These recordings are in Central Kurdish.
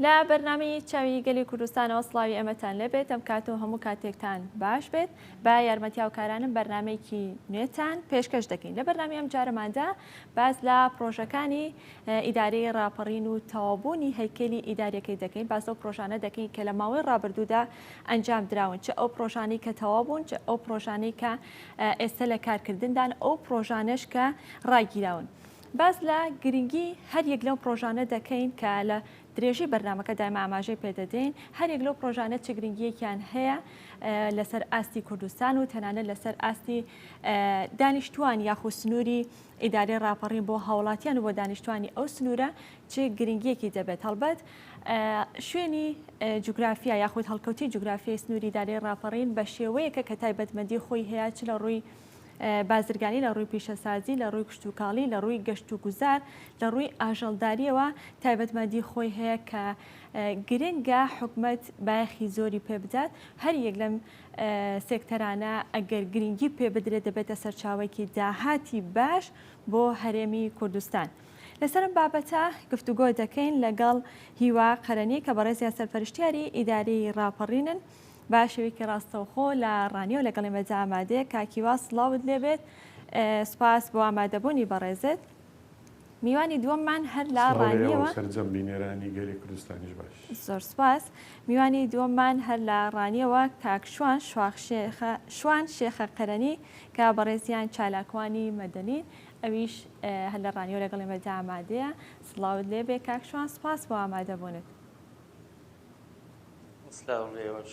لە بەرنامەی چاوی گەلی کوردستانەوە سڵاوی ئێمەتان لێبێت ئەم کات و هەموو کاتێکتان باش بێت بە یارمەتی هاوکارانم بەرنامەیەکی نوێتان پێشکەش دەکەین لە بەرنامی ئەم جارەماندا باس لە پرۆژەکانی ئیدارەی ڕاپەڕین و تەواوبوونی هەیکەلی ئیداریەکەی دەکەین باس لەو پرۆژانە دەکەین کە لە ماوەی ڕابردوودا ئەنجام دراون چ ئەو پرۆژانەی کە تەواو بوون چ ئەو پرۆژانەی کە ئێستا لە کارکردندان ئەو پرۆژانەش کە ڕاگیراون. باس لە گرنگی هەر یەک لەو پرۆژانە دەکەین کە لە درێژەی بەرنامەکە دایمە ئاماژەی پێدەدەین هەر یەک لەو پرۆژانە چ گرنگیەکیان هەیە لەسەر ئاستی کوردستان و تەنانەت لەسەر ئاستی دانیشتوان یاخو سنووری ئیدارەی ڕاپەڕین بۆ هاوڵاتیان و بۆ دانیشتوانی ئەو سنوورە چ گرنگیەکی دەبێت هەڵبەت شوێنی جوگرافیا یاخود هەڵکەوتی جوگرافیای سنووری ئیدارەی ڕاپەڕین بە شێوەیەکە کە تایبەتمەندی خۆی هەیە چ لە ڕووی بازرگانی لە ڕووی پیشەسازی لە ڕووی کشتوکاڵی لە ڕووی گەشت و گوزار لە ڕووی ئاژەڵداریەوە تایبەتمەندی خۆی هەیە کە گرنگە حکومەت بایەخی زۆری پێ بدات هەر یەک لەم سێکتەرانە ئەگەر گرنگی پێ بدرێت دەبێتە سەرچاوەیەکی داهاتی باش بۆ هەرێمی کوردستان. لەسەر ئەم بابەتە گفتوگۆ دەکەین لەگەڵ هیوا قەرەنی کە بەڕێزیان سەرپەرشتیاری ئیدارەی ڕاپەڕینن بە شێوەیەکی ڕاستەوخۆ لە ڕانیەوە لەگەڵ ئێمەدا ئامادەیە. کاک هیوا سڵاوت لێبێت، سوپاس بۆ ئامادەبوونی بەڕێزت. میوانی دووەممان هەر لە سڵاو لە ئێوە و ڕانیەوە. سەرجەم بینەرانی گەلی کوردستانیش باش. زۆر سوپاس. میوانی دووەممان هەر لە ڕانیەوە کاک شوان شواخ شێخە شوان شێخە قەرەنی کە بەڕێزیان چالاکوانی مەدەنین ئەویش هەر لە ڕانیەوە لەگەڵ ئێمەدا ئامادەیە. سڵاوت لێبێ کاک شوان سوپاس بۆ ئامادەبوونت. سلاو لە ئێوەش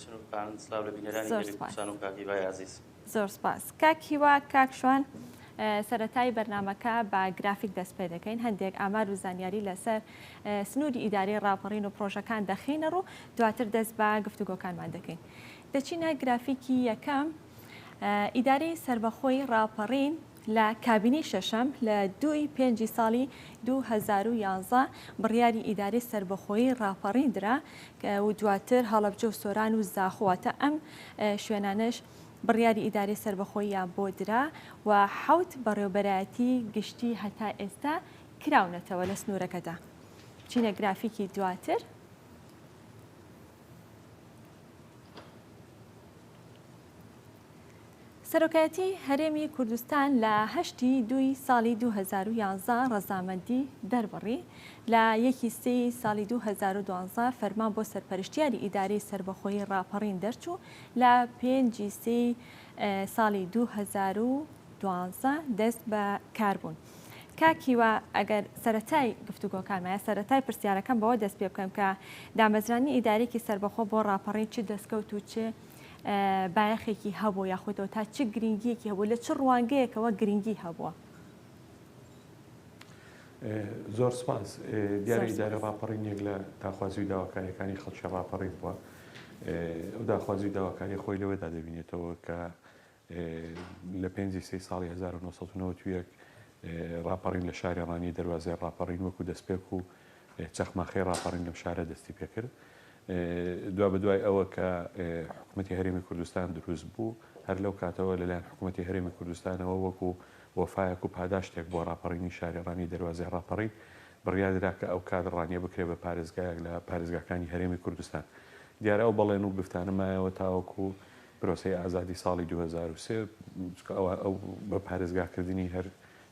چنوک خانم، سلاو لە بینەرانی زۆر گەلی سوپاس. کوردستان و کاک هیوای ئازیز. زۆر سپاس کاک هیوا. کاک شوان سەرەتای بەرنامەکە بە گرافیک دەست پێ دەکەین هەندێک ئامار و زانیاری لەسەر سنووری ئیدارەی ڕاپەڕین و پرۆژەکان دەخینە ڕوو دواتر دەست بە گفتوگۆکانمان دەکەین دەچینە گرافیکی یەکەم ئیدارەی سەربەخۆی ڕاپەڕین لە کابینەی شەشەم لە دووی پێنجی ساڵی 2011 بڕیاری ئیدارەی سەربەخۆیی ڕاپەڕین درا و دواتر هەڵەبجە و سۆران و زاخۆ واتە ئەم شوێنانەش بڕیاری ئیدارەی سەربەخۆییان بۆ درا و حەوت بەڕێوەبەرایەتی گشتی هەتا ئێستا کراونەتەوە لە سنوورەکەدا. بچینە گرافیکی دواتر. سەرۆکایەتی هەرێمی کوردستان لە هەشتی دووی ساڵی 2011 ڕەزامەندی دەربڕی، لە یەکی سێی ساڵی 2012 فەرمان بۆ سەرپەرشتیاری ئیدارەی سەربەخۆیی ڕاپەڕین دەرچوو، لە پێنجی سێی ساڵی 2012 دەست بە کار بوون. کاک هیوا ئەگەر سەرەتای گفتوگۆکانمان یا سەرەتای پرسیارەکەم بەوە دەست پێ بکەم کە دامەزراندنی ئیدارەیەکی سەربەخۆ بۆ ڕاپەڕین چ دەستکەوت و چ بایەخێکی هەبوو یاخودەوە تا چ گرنگیەکی هەبوو لە چ ڕوانگەیەکەوە گرنگی هەبووە؟ زۆر سپاس. دیارە ئیدارە ڕاپەڕین یەک لە داخوازی و داواکاریەکانی خەڵکی ڕاپەڕین بووە. ئەو داخوازی و داواکاری خۆی لەوەدا دەبینێتەوە کە لە پێنجی سێی ساڵی 1991 ڕاپەڕین لە شاری ڕانیە دەروازەی ڕاپەڕین وەکو دەستپێک و چەخماخەی ڕاپەڕین لەم شارە دەستی پێکرد. دوابەدوای ئەوە کە حکومەتی هەرێمی کوردستان دروست بوو، هەر لەو کاتەوە لەلایەن حکومەتی هەرێمی کوردستانەوە وەکو وەفایەک و پاداشتێک بۆ ڕاپەڕینی شاری ڕانیە دەروازەی ڕاپەڕین بڕیاردرا کە ئەوکات ڕانیە بکرێ بە پارێزگایەک لە پارێزگاکانی هەرێمی کوردستان. دیارە ئەو بەڵێن و گفتانە مایەوە تاوەکو پرۆسەی ئازادی ساڵی 2003، چونکە ئەوە ئەو بە پارێزگاکردنی هەر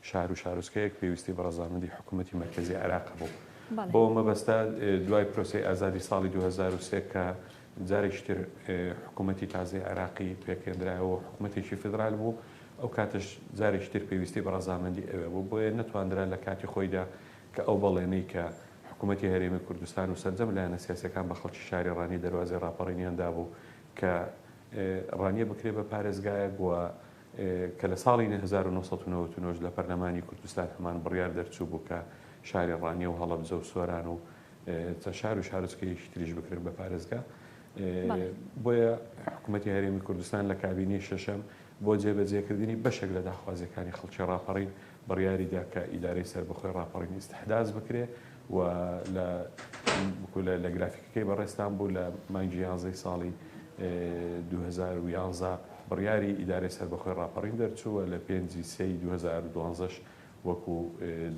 شار و شارۆچکەیەک پێویستی بە ڕەزامەندی حکوومەتی مەرکەزی عێراق هەبوو. بۆ مەبەستە دوای پرۆسەی ئازادی ساڵی 2003 کە جارێکی تر حکوومەتی تازەی عێراقی پێکهێنرایەوە و حکوومەتێکی فیدرال بوو، ئەو کاتەش جارێکی تر پێویستی بە ڕەزامەندی ئەوێ بوو، بۆیە نەتواندرا لە کاتی خۆیدا کە ئەو بەڵێنەی کە حکوومەتی هەرێمی کوردستان و سەرجەم لایەنە سیاسییەکان بە خەڵکی شاری ڕانیە دەروازەی ڕاپەڕینیان دابوو کە ڕانیە بکرێ بە پارێزگایەک و کە لە ساڵی 1999 لە پەرلەمانی کوردستان هەمان بڕیار دەرچوو بوو کە شاری ڕانیە و هەڵەبجە و سۆران و چەند شار و شارۆچکەیەکی تریش بکرێن بە پارێزگا. بۆیە حکوومەتی هەرێمی کوردستان لە کابینەی شەشەم بۆ جێبەجێکردنی بەشێک لە داخوازییەکانی خەڵکی ڕاپەڕین بڕیاری دا کە ئیدارەی سەربەخۆی ڕاپەڕین ئیستحداس بکرێ و لە لە گرافیکەکەی بەڕێزتان بوو لە مانگی یانزەی ساڵی 2011 بڕیاری ئیدارەی سەربەخۆی ڕاپەڕین دەرچوو و لە پێنجی سێی 2012 وەکو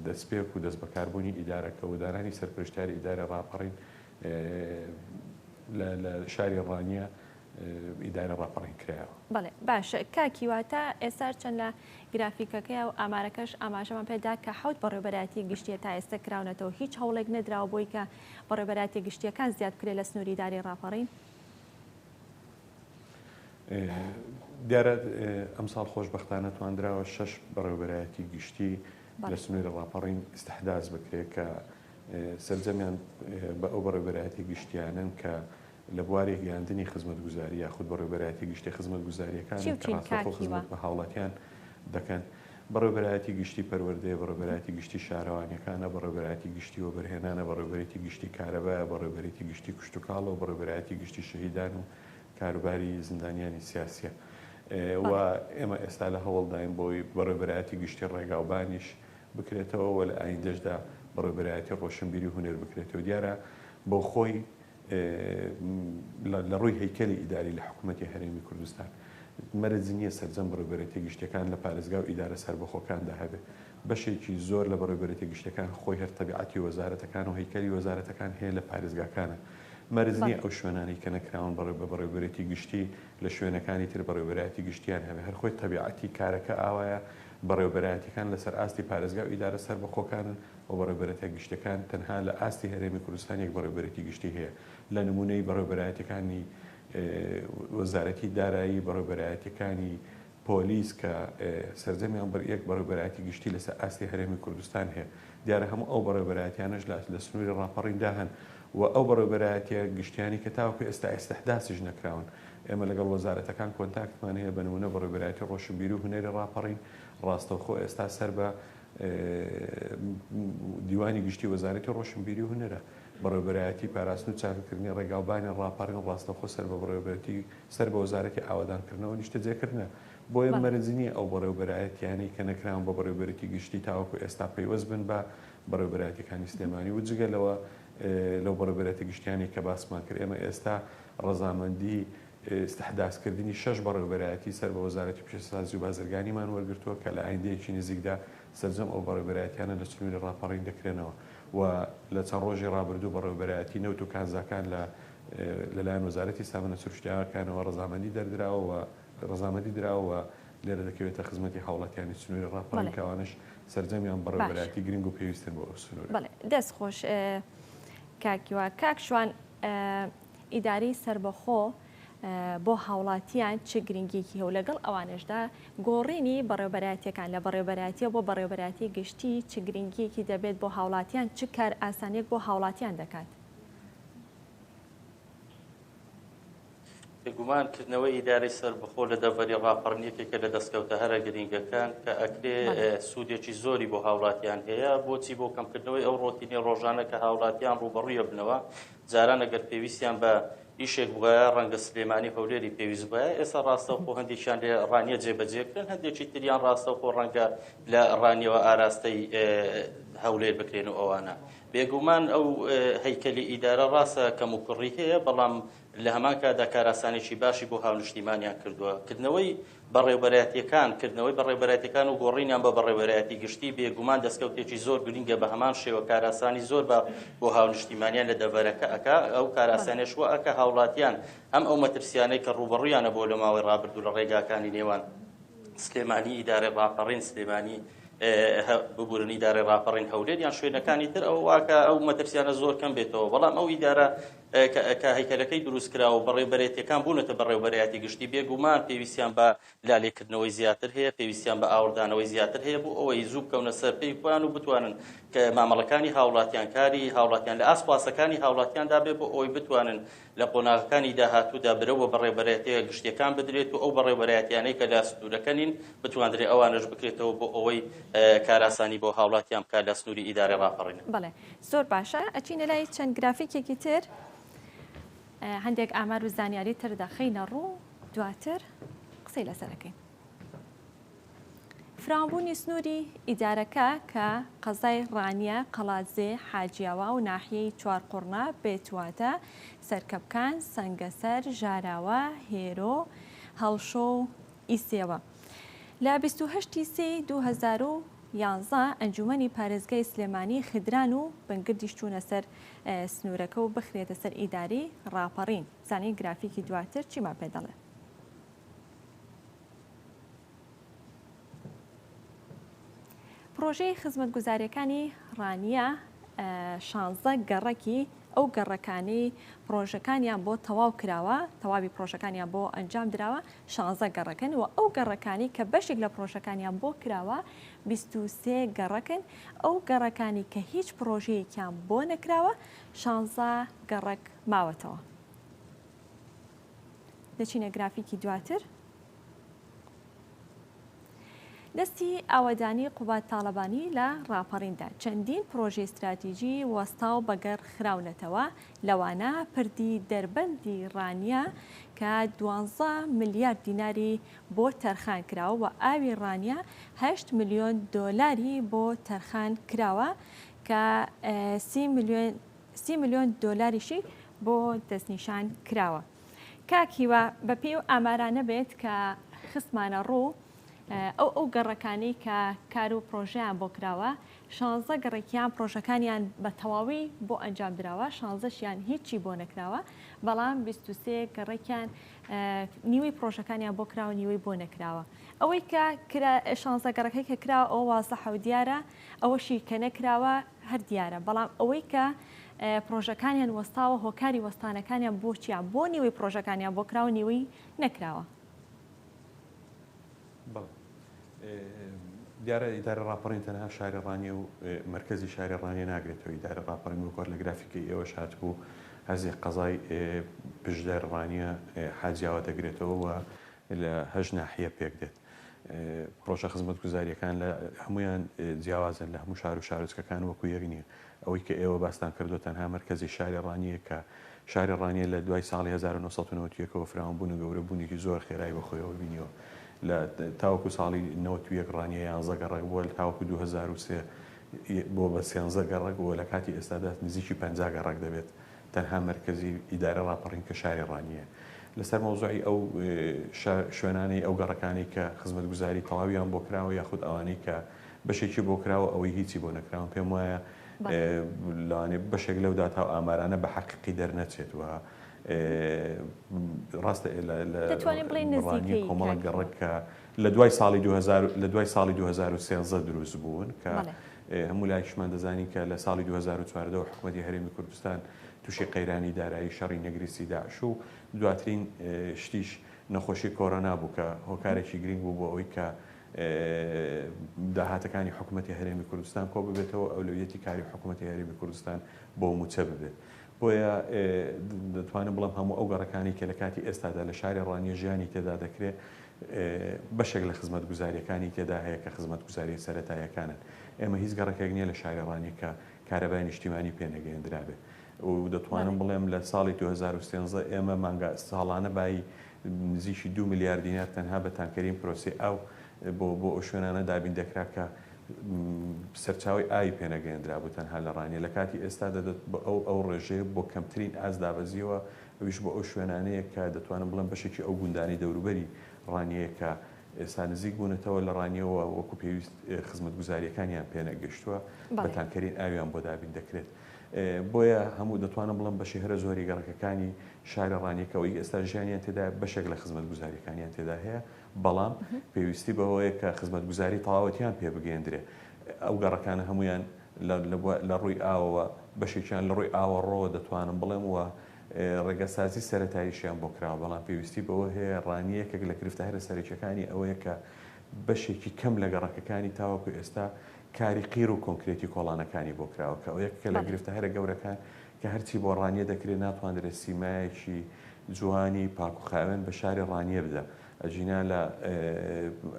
دەستپێک و دەستبەکاربوونی ئیدارەکە و دانانی سەرپەرشتیاری ئیدارەی ڕاپەڕین. لە شاری ڕانیە ئیدارە ڕاپەڕین کرایەوە. بەڵێ باشە کاک هیوا تا ئێستا هەرچەند لە گرافیکەکەیا و ئامارەکەش ئاماژەمان پێ دا کە حەوت بەڕێوەبەرایەتی گشتیە تا ئێستا کراونەتەوە هیچ هەوڵێک نەدراوە بۆی کە بەڕێوەبەرایەتیە گشتیەکان زیاد بکرێت لە سنووری ئیدارەی ڕاپەڕین؟ دیارە ئەمساڵ خۆشبەختانە تواندراوە شەش بەڕێوەبەرایەتی گشتی لە سنووری ڕاپەڕین ئیستحداس بکرێت کە سەرجەمیان بە ئەو بەڕێوەبەرایەتی گشتیانەن کە لە بواری گەیاندنی خزمەتگوزاری یاخود بەڕێوەبەرایەتی گشتی خزمەتگوزارییەکانن چی و کە چین ڕاستەوخۆ کاک هیوا؟ خزمەت بە هاوڵاتیان دەکەن. بەڕێوەبەرایەتی گشتی پەروەردەیە، بەڕێوەبەرایەتی گشتی شارەوانییەکانە، بەڕێوەبەرایەتی گشتی وەبەرهێنانە، بەڕێوەبەرێتی گشتی کارەبایە، بەڕێوەبەرێتی گشتی کشتوکاڵە و بەڕێوەبەرایەتی گشتی شەهیدان و کاروباری زیندانیانی سیاسییە و بەڵێ. ئێمە ئێستا لە هەوڵداین بۆی بەڕێوەبەرایەتی گشتی ڕێگاوبانیش بکرێتەوە و لە ئایندەشدا بەڕێوەبەرایەتی ڕۆشنبیری و هونەر بکرێتەوە. دیارە بۆخۆی لە ڕووی هەیکەلی ئیداری لە حکوومەتی هەرێمی کوردستان مەرج نییە سەرجەم بەڕێوەبەرێتیە گشتیەکان لە پارێزگا و ئیدارە سەربەخۆکاندا هەبێ. بەشێکی زۆر لە بەڕێوەبەرێتیە گشتیەکان خۆی هەر تەبیعەتی وەزارەتەکان و هەیکەلی وەزارەتەکان هەیە لە پارێزگاکانە. مەرج نییە بەڵێ. ئەو شوێنانەی کە نەکراون بەڕێ بە بەڕێوەبەرێتی گشتی لە شوێنەکانی تر بەڕێوەبەرایەتی گشتیان هەبێ. هەر خۆی تەبیعەتی کارەکە ئاوایە بەڕێوەبەرایەتیەکان لەسەر ئاستی پارێزگا و ئیدارە سەربەخۆکانن و بەڕێوەبەرێتیە گشتیەکان تەنها لە ئاستی هەرێمی کوردستان یەک بەڕێوەبەرێتی گشتی هەیە لە نمونەی بەڕێوەبەرایەتیەکانی وەزارەتی دارایی، بەڕێوەبەرایەتیەکانی پۆلیس کە سەرجەمیان بەر یەک بەڕێوەبەرایەتی گشتی لەسەر ئاستی هەرێمی کوردستان هەیە. دیارە هەموو ئەو بەڕێوەبەرایەتیانەش لە سنووری ڕاپەڕیندا هەن و ئەو بەڕێوەبەرایەتیە گشتیانەی کە تاوەکو ئێستا ئیستحداسیش نەکراون ئێمە لەگەڵ وەزارەتەکان کۆنتاکتمان هەیە بە نمونە بەڕێوەبەرایەتی ڕۆشنبیری و هونەری ڕاپەڕین ڕاستەوخۆ ئێستا سەر بە دیوانی گشتی وەزارەتی ڕۆشنبیری و هونەرە. بەڕێوەبەرایەتی پاراستن و چاککردنی ڕێگاوبانی ڕاپەڕین ڕاستەوخۆ سەر بە بەڕێوەبەرێتی سەر بە وەزارەتی ئاوەدانکردنەوە و نیشتەجێکردنە. بۆیە مەرج نییە ئەو بەڕێوەبەرایەتیانەی کە نەکراون بە بەڕێوەبەرێتی گشتی تاوەکو ئێستا پەیوەست بن بە بەڕێوەبەرایەتیەکانی سلێمانی و جگە لەوە لەو بەڕێوەبەرایەتە گشتیانەی کە باسمان کرد ئێمە ئێستا ڕەزامەندی ئیستحداسکردنی شەش بەڕێوەبەرایەتی سەر بە وەزارەتی پیشەسازی و بازرگانیمان وەرگرتووە کە لە ئایندەیەکی نزیکدا سەرجەم ئەو بەڕێوەبەرایەتیانە لە سنووری ڕاپەڕین دەکرێنەوە و لە چەند ڕۆژی ڕابردوو بەڕێوەبەرایەتی نەوت و کانزاکان لە لەلایەن وەزارەتی سامانە سروشتییەکانەوە ڕەزامەندی دەردراوە و ڕەزامەندی دراوە و لێرە دەکەوێتە خزمەتی هاوڵاتیانی سنووری ڕاپەڕین بەڵێ. کە ئەوانەش سەرجەمیان باشە. بەڕێوەبەرایەتی گرنگ و پێویستن بۆ ئەو سنوورە. بەڵێ دەست خۆش کاک هیوا. کاک شوان ئیدارەی سەربەخۆ بۆ هاوڵاتیان چ گرنگیەکی هەیە و لەگەڵ ئەوانەشدا گۆڕینی بەڕێوبەرایەتیەکان لە بەڕێوبەرایەتیەوە بۆ بەڕێوبەرایەتی گشتی چ گرنگیەکی دەبێت بۆ هاوڵاتیان چ کار ئاسانیەک بۆ هاوڵاتیان دەکات؟ بێگومان کردنەوەی ئیدارەی سەربەخۆ لە دەڤەری ڕاپەڕین یەکێکە لە دەستکەوتە هەرە گرنگەکان کە ئەکرێ سوودێکی زۆری بۆ هاوڵاتیان هەیە بۆچی بۆ کەمکردنەوەی ئەو ڕۆتینی ڕۆژانە کە هاوڵاتیان ڕووبەڕووی ئەبنەوە جاران ئەگەر پێویستیان بە ئیشێک بوایە ڕەنگە سلێمانی و هەولێری پێویست بوایە ئێستا ڕاستەوخۆ هەندێکیان لە ڕانیە جێبەجێ بکرێن هەندێکی تریان ڕاستەوخۆ ڕەنگە لە ڕانیەوە ئاراستەی هەولێر بکرێن و ئەوانە بێگومان ئەو هەیکەلی ئیدارە ڕاستە کەموکوڕی هەیە بەڵام لە هەمان کاتدا کارئاسانێکی باشی بۆ هاونیشتیمانیان کردووە. کردنەوەی بەڕێوبەرایەتییەکان، کردنەوەی بەڕێوبەرایەتییەکان و گۆڕینیان بە بەڕێوبەرایەتی گشتی بێگومان دەستکەوتێکی زۆر گرینگە بە هەمان شێوە کارئاسانی زۆر بە بۆ هاونیشتیمانیان لە دەڤەرەکە ئەکا ئەو کارئاسانیەش وا ئەکا هاوڵاتیان هەم ئەو مەترسیانەی کە ڕووبەڕوویانە بۆ لە ماوەی ڕابردوو لە ڕێگاکانی نێوان سلێمانی ئیدارەی ڕاپەڕین سلێمانی ببورن ئیدارەی ڕاپەڕین هەولێر یان شوێنەکانی تر ئەو واکە ئەو مەترسیانە زۆر کەم بێتەوە بەڵام ئەو ئیدارە کە هەیکەلەکەی دروست کرا و بەڕێوبەرێتیەکان بوونەتە بەڕێوبەرایەتی گشتی بێگومان پێویستیان بە لالێکردنەوەی زیاتر هەیە پێویستیان بە ئاوڕدانەوەی زیاتر هەیە بۆ ئەوەی زوو بکەونە سەر پێی خۆیان و بتوانن کە مامەڵەکانی هاوڵاتیان کاری هاوڵاتیان لە ئاست خواستەکانی هاوڵاتیاندا بێ بۆ ئەوەی بتوانن لە قۆناغەکانی داهاتوودا برەو بە بەڕێوبەرایەتییە گشتییەکان بدرێت و ئەو بەڕێوبەرایەتیانەی کە لە سنوورەکە نین بتواندرێ ئەوانەش بکرێتەوە بۆ ئەوەی کارئاسانی بۆ هاوڵاتیان بکات لە سنووری ئیدارەی ڕاپەڕین. بەڵێ زۆر باشە ئەچینە لای چەند گرافیکێکی تر هەندێک ئامار و زانیاری تر دەخەینە ڕوو دواتر قسەی لەسەر ئەکەین. فراوانبوونی سنووری ئیدارەکە کە قەزای ڕانیە، قەڵادزێ، حاجیاوا و ناحیەی چوارقوڕنە، بێتواتە، سەرکەپکان، سەنگەسەر، ژاراوە، هێرۆ، هەڵشۆ و ئیسێوە لە 28 ی سێی 2011. یانزە ئەنجوومەنی پارێزگای سلێمانی خدران و بنگردیش چوونە سەر سنوورەکە و بخرێتە سەر ئیدارەی ڕاپەڕین. بزانین گرافیکی دواتر چیمان پێ دەڵێ. پڕۆژەی خزمەتگوزارییەکانی ڕانیە شانزە گەڕەکی ئەو گەڕەکانەی پڕۆژەکانیان بۆ تەواو کراوە، تەواوی پڕۆژەکانیان بۆ ئەنجام دراوە شانزە گەڕەکن و ئەو گەڕەکانی کە بەشێک لە پڕۆژەکانیان بۆ کراوە 23 گەڕەکن، ئەو گەڕەکانی کە هیچ پڕۆژەیەکیان بۆ نەکراوە شانزە گەڕەک ماوەتەوە. دەچینە گرافیکی دواتر. دەستی ئاوەدانی قوباد تاڵەبانی لە ڕاپەڕیندا چەندین پڕۆژەی ستراتیجی وەستاو بەگەڕ خراونەتەوە، لەوانە پردی دەربەندی ڕانیە کە دوانزە ملیار دیناری بۆ تەرخان کراوە و ئاوی ڕانیە هەشت ملیۆن دۆلاری بۆ تەرخان کراوە کە سی ملیۆن دۆلاریشی بۆ دەستنیشان کراوە. کاک هیوا بەپێی ئەو ئامارانە بێت کە خستمانە ڕوو ئەو ئەو گەڕەکانەی کە کار و پرۆژەیان بۆ کراوە شانزە گەڕێکیان پرۆژەکانیان بە تەواوی بۆ ئەنجام دراوە شانزەشیان هیچی بۆ نەکراوە بەڵام 23 گەڕێکیان نیوەی پرۆژەکانیان بۆ کراوە نیوەی بۆ نەکراوە ئەوەی کە کرا شانزە گەڕەکەی کە کراوە ئەوە وازحە و دیارە ئەوەشی کە نەکراوە هەر دیارە بەڵام ئەوەی کە پرۆژەکانیان وەستاوە هۆکاری وەستانەکانیان بۆ چیە بۆ نیوەی پرۆژەکانیان بۆ کراوە نیوەی نەکراوە؟ بەڵێ دیارە ئیدارە ڕاپەڕین تەنها شاری ڕانیە و مەرکەزی شاری ڕانیە ناگرێتەوە ئیدارە ڕاپەڕین وەک لە گرافیکەی ئێوەش هاتبوو هەزێ قەزای پشدەر ڕانیە حاجیاوە دەگرێتەوە و لە هەشت ناحیە پێک دێت. پڕۆژە خزمەتگوزارییەکان لە هەموویان جیاوازن، لە هەموو شار و شارۆچکەکان وەکو یەک نییە. ئەوەی کە ئێوە باستان کردووە تەنها مەرکەزی شاری ڕانیەیە کە شاری ڕانیە لە دوای ساڵی 1991 ەوە فراوانبوون و گەورەبوونێکی زۆر خێرای بەخۆیەوە بینیوە. لە تاوەکو ساڵی 91 ڕانیە یانزە گەڕەک بووە، تاوەکو 2003 بووە بە سێنزە گەڕەک و لە کاتی ئێستادا نزیکی 50 گەڕەک دەبێت. تەنها مەرکەزی ئیدارەی ڕاپەڕین کە شاری ڕانیەیە. لەسەر مەوزوعی ئەو شوێنانەی ئەو گەڕەکانەی کە خزمەتگوزاری تەواویان بۆ کراوە یاخود ئەوانەی کە بەشێکی بۆ کراوە ئەوەی هیچی بۆ نەکراوە پێم وایە لەوانەیە بەشێک لەو داتا و ئامارانە بە حەقیقی دەرنەچێت و ڕاستە لە دەتوانین بڵێین ڕانیە نزیکەی کۆمەڵێک کاک گەڕەک کە لە دوای ساڵی 2000 لە دوای ساڵی 2013 دروست بوون کە هەموو لایەکیشمان دەزانین کە لە ساڵی 2014 ەوە حکومەتی هەرێمی کوردستان تووشی قەیرانی دارایی شەڕی نەگریسی داعش و دواترین شتیش نەخۆشی کۆرۆنا بوو کە هۆکارێکی گرنگ بوو بۆ ئەوەی کە داهاتەکانی حکومەتی هەرێمی کوردستان کۆ ببێتەوە ئەولەویەتی کاری حکومەتی هەرێمی کوردستان بۆ مووچە ببێت. بۆیە دەتوانم بڵێم هەموو ئەو گەڕەکانەی کە لە کاتی ئێستادا لە شاری ڕانیە ژیانی تێدا دەکرێت بەشێک لە خزمەتگوزارییەکانی تێدا هەیە کە خزمەتگوزارییە سەرەتاییەکانن. ئێمە هیچ گەڕەکێک نییە لە شاری ڕانیە کە کارەبای نیشتیمانی پێ نەگەیەندرابێت و دەتوانم بڵێم لە ساڵی 2013 ئێمە مانگا ساڵانە بایی نزیکی دوو ملیار دینار تەنها بە تانکەرین پرۆسەی ئاو بۆ بۆ ئەو شوێنانە دابین دەکرا کە سەرچاوەی ئاوی پێ نەگەیەندرابوو تەنها لە ڕانیە لە کاتی ئێستا دەدەت بۆ ئەو ئەو ڕێژەیە بۆ کەمترین ئاست دابەزیوە ئەویش بۆ ئەو شوێنانەیە کە دەتوانم بڵێم بەشێکی ئەو گوندانەی دەوروبەری ڕانیەیە کە ئێستا نزیک بوونەتەوە لە ڕانیەوە وەکو پێویست خزمەتگوزارییەکانیان پێ نەگەیشتووە بە تانکەرین ئاویان بۆ دابین دەکرێت. بۆیە هەموو دەتوانم بڵێم بەشی هەرە زۆری گەڕەکەکانی شاری ڕانیە کە ئەوەی ئێستا ژیانیان تێدایە بەشێک لە خزمەتگوزارییەکانیان تێدا هەیە بەڵام پێویستی بەوەیە کە خزمەتگوزاری تەواوەتیان پێ بگەیەندرێ. ئەو گەڕەکانە هەموویان لە ڕووی ئاوەوە بەشێکیان لە ڕووی ئاوەڕۆوە دەتوانم بڵێم و ڕێگەسازی سەرەتاییشیان بۆ کراوە، بەڵام پێویستی بەوە هەیە ڕانیە یەکێک لە گرفتە هەرە سەرەکییەکانی ئەوەیە کە بەشێکی کەم لە گەڕەکەکانی تاوەکو ئێستا کاری قیر و کۆنکرێتی کۆڵانەکانی بۆ کراوە کە ئەوە یەکێکە لە گرفتە هەرە گەورەکان کە هەرچی بۆ ڕانیە دەکرێت ناتواندرێت سیمایەکی جوانی پاک و خاوێن بە شاری ڕانیە بدا ئەگینا لە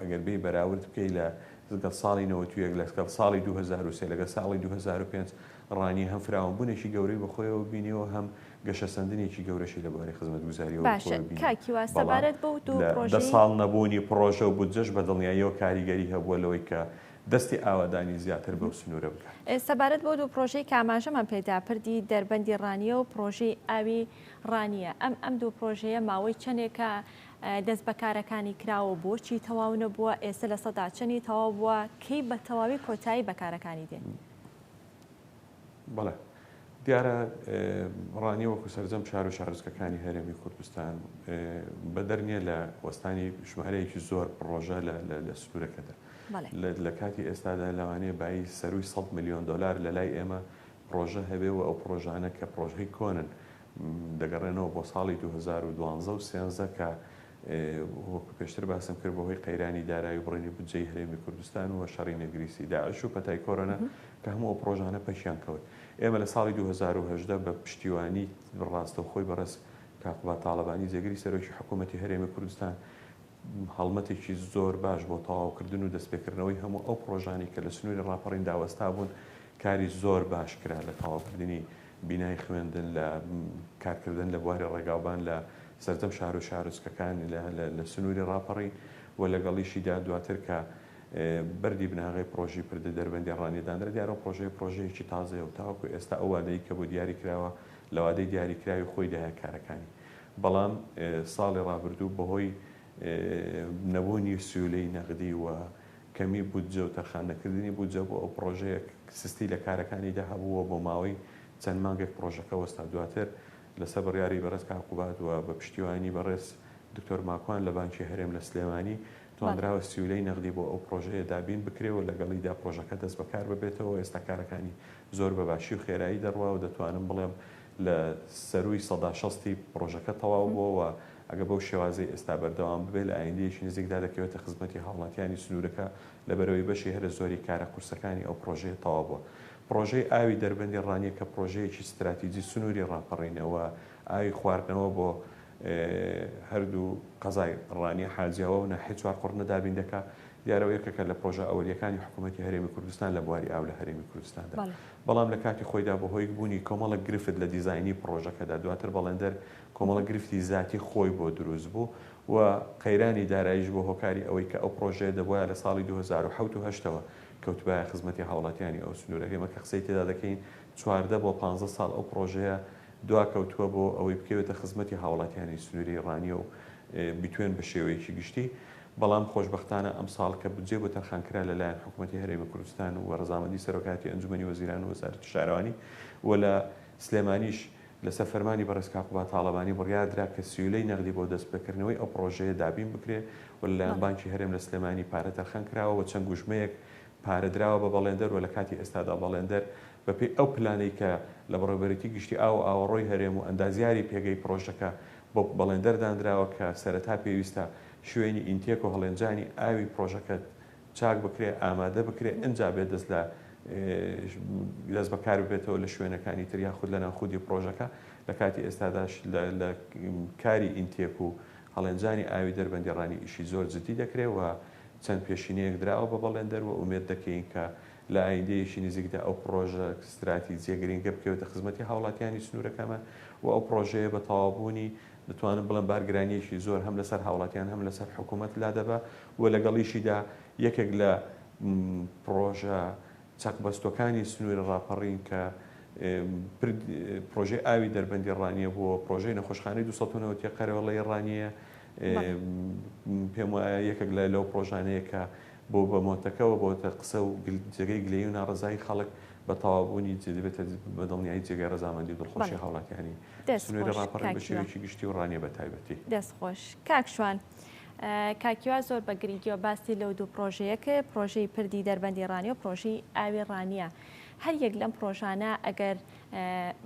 ئەگەر بێی بەراورد بکەی لە لەگەڵ ساڵی 91 لەگەڵ ساڵی 2003 لەگەڵ ساڵی 2005 ڕانیە هەم فراوانبوونێکی گەورەی بەخۆیەوە بینیوە هەم گەشەسەندنێکی گەورەشی لە بواری خزمەتگوزارییەوە باشە بەخۆیەوە بینیوە. کاک هیوا بەڵام سەبارەت بەو دوو لە دە پڕۆژەی. ساڵ نەبوونی پڕۆژە و بودجەش بە دڵنیاییەوە کاریگەری هەبووە لەوەی کە دەستی ئاوەدانی زیاتر بەو سنوورە بگات. سەبارەت بەو دوو پڕۆژەی کە ئاماژەمان پێدا پردی دەربەندی ڕانیە و پڕۆژەی ئاوی ڕانیە ئەم ئەم دوو پڕۆژەیە ماوەی چەندێکە دەست بە کارەکانی کراوە و بۆچی تەواو نەبووە، ئێستە لەسەدا چەنی تەواو بووە، کەی بە تەواوی کۆتایی بە کارەکانی دێ؟ بەڵێ دیارە ڕانیە وەکو سەرجەم شار و شارۆچکەکانی هەرێمی کوردستان بەدەر نییە لە وەستانی ژمارەیەکی زۆر پڕۆژە لە سنوورەکەدا. لە کاتی ئێستادا لەوانەیە بایی سەرووی 100 ملیۆن دۆلار لە لای ئێمە پڕۆژە هەبێ و ئەو پڕۆژانە کە پڕۆژەی کۆنن دەگەڕێنەوە بۆ ساڵی 2012 و 13 کە وەکو پێشتر باسم کرد بەهۆی قەیرانی دارایی و بڕینی بودجەی هەرێمی کوردستان و شەڕی نەگریسی داعش و پەتای کۆرۆنا کە هەموو ئەو پڕۆژانە پەکیان کەوت. ئێمە لە ساڵی 2018 بە پشتیوانی ڕاستەوخۆی بەڕێز کاک قوباد تاڵەبانی جێگری سەرۆکی حکوومەتی هەرێمی کوردستان هەڵمەتێکی زۆر باش بۆ تەواوکردن و دەستپێکردنەوەی هەموو ئەو پڕۆژانەی کە لە سنووری ڕاپەڕیندا وەستابوون کاری زۆر باش کرا لە تەواوکردنی بینای خوێندن، لە کارکردن لە بواری ڕێگاوبان لە سەرجەم شار و شارۆچکەکان لە سنووری ڕاپەڕین و لەگەڵیشیدا دواتر کە بەردی بناغەی پڕۆژەی پردە دەربەندی ڕانیە دانرا، دیارە ئەو پڕۆژەیە پڕۆژەیەکی تازەیە و تاوەکو ئێستا ئەو وادەی کە بۆ دیاری کراوە لە وادەی دیاریکراوی خۆیدایە کارەکانی بەڵام ساڵی ڕابردوو بەهۆی نەبوونی سیولەی نەغدی و کەمی بودجە و تەرخان نەکردنی بودجە بۆ ئەو پڕۆژەیە سستی لە کارەکانیدا هەبوو و بۆ ماوەی چەند مانگێک پڕۆژەکە وەستا. دواتر لەسەر بڕیاری بەڕێز کاک قوباد و بە پشتیوانی بەڕێز دکتۆر ماکوان لە بانکی هەرێم لە سلێمانی توانراوە سیولەی نەغدی بۆ ئەو پڕۆژەیە دابین بکرێ و لەگەڵیدا پڕۆژەکە دەست بەکار ببێتەوە و ئێستا کارەکانی زۆر بە باشی و خێرایی دەڕوا و دەتوانم بڵێم لە سەرووی شەستی پڕۆژەکە تەواو بووە و ئەگەر بەو شێوازەی ئێستا بەردەوام ببێت لە ئایندەیەکی نزیکدا دەکەوێتە خزمەتی هاوڵاتیانی سنوورەکە لەبەرئەوەی بەشی هەرە زۆری کارە قورسەکانی ئەو پڕۆژەیە تەواو بووە. پڕۆژەی ئاوی دەربەندی ڕانیە کە پڕۆژەیەکی ستراتیجی سنووری ڕاپەڕینە و ئاوی خواردنەوە بۆ هەردوو قەزای ڕانیە، حاجیاوا و ناحیەی چوارقوڕنە دابین دەکا، دیارە ئەو یەکێکە لە پڕۆژە ئەوەلییەکانی حکوومەتی هەرێمی کوردستان لە بواری ئاو لە هەرێمی کوردستاندا. بەڵام لە کاتی خۆیدا بەهۆی بوونی کۆمەڵێک گرفت لە دیزاینی پڕۆژەکەدا دواتر بەڵێندەر کۆمەڵە گرفتی زاتی خۆی بۆ دروست بوو و قەیرانی داراییش بووە هۆکاری ئەوەی کە ئەو پڕۆژەیە دەبوایە لە ساڵی 2007 و هەشتەوە کەوتبایە خزمەتی هاوڵاتیانی ئەو سنوورە. ئێمە کە قسەی تێدا دەکەین 14 بۆ 15 ساڵ ئەو پڕۆژەیە دواکەوتووە بۆ ئەوەی بکەوێتە خزمەتی هاوڵاتیانی سنووری ڕانیە و بیتوێن بە شێوەیەکی گشتی. بەڵام خۆشبەختانە ئەمساڵ کە بودجەی بۆ تەرخان کرا لە لایەن حکوومەتی هەرێمی کوردستان و ڕەزامەندی سەرۆکایەتی ئەنجومەنی وەزیران و وەزارەتی شارەوانی و لە سلێمانیش لەسەر فەرمانی بەڕێز کاک قوباد تاڵەبانی بڕیار درا کە سیولەی نەغدی بۆ دەستپێکردنەوەی ئەو پڕۆژەیە دابین بکرێ و لەلایەن بانکی هەرێم لە سلێمانی پارە تەرخان کراوە و چەند گوژمەیەک پارە دراوە بە بەڵێندەر و لە کاتی ئێستادا بەڵێندەر بەپێی ئەو پلانەی کە لە بەڕێوەبەرێتی گشتی ئاو و ئاوەڕۆی هەرێم و ئەندازیاری پێگەی پڕۆژەکە بۆ بەڵێندەر دانراوە کە سەرەتا پێویستە شوێنی ئینتێک و هەڵێنجانی ئاوی پڕۆژەکە چاک بکرێ، ئامادە بکرێ، ئنجا بێ دەست لە دەست بەکار ببێتەوە لە شوێنەکانی تر یاخود لە ناو خودی پڕۆژەکە، لە کاتی ئێستاداش لە کاری ئینتێک و هەڵێنجانی ئاوی دەربەندی ڕانی ئیشی زۆر جدی دەکرێ و چەند پێشینەیەک دراوە بە بەڵێندەر و ئومێد دەکەین کە لە ئایندەیەکی نزیکدا ئەو پڕۆژە ستراتیجیە گرنگە بکەوێتە خزمەتی هاوڵاتیانی سنوورەکەمان و ئەو پڕۆژەیە بە تەواوبوونی دەتوانم بڵێم بارگرانییەکی زۆر هەم لەسەر هاوڵاتیان هەم لەسەر حکوومەت لادەبا و لەگەڵیشیدا یەکێک لە پڕۆژە چەقبەستووەکانی سنووری ڕاپەڕین کە پرۆژەی ئاوی دەربەندی ڕانیە بووە، پرۆژەی نەخۆشخانەی 290 ی قەرەوڵەی ڕانیە، پێم وایە یەکێک لە لەو پرۆژانەیە کە بۆ بە مۆتەکەوە بۆتە قسە و جێگەی گلەیی و ناڕەزایی خەڵک بە تەواوبوونی دەبێتە بە دڵنیایی جێگای ڕەزامەندی و دڵخۆشی هاوڵاتیانی سنووری ڕاپەڕین بە شێوەیەکی گشتی و ڕانیە بە تایبەتی. دەست خۆش کاک شوان. کاک هیوا زۆر بە گرنگیەوە باسی لەو دوو پرۆژەیە کرد، پرۆژەی پردی دەربەندی ڕانیە و پرۆژەی ئاوی ڕانیە. هەر یەک لەم پرۆژانە ئەگەر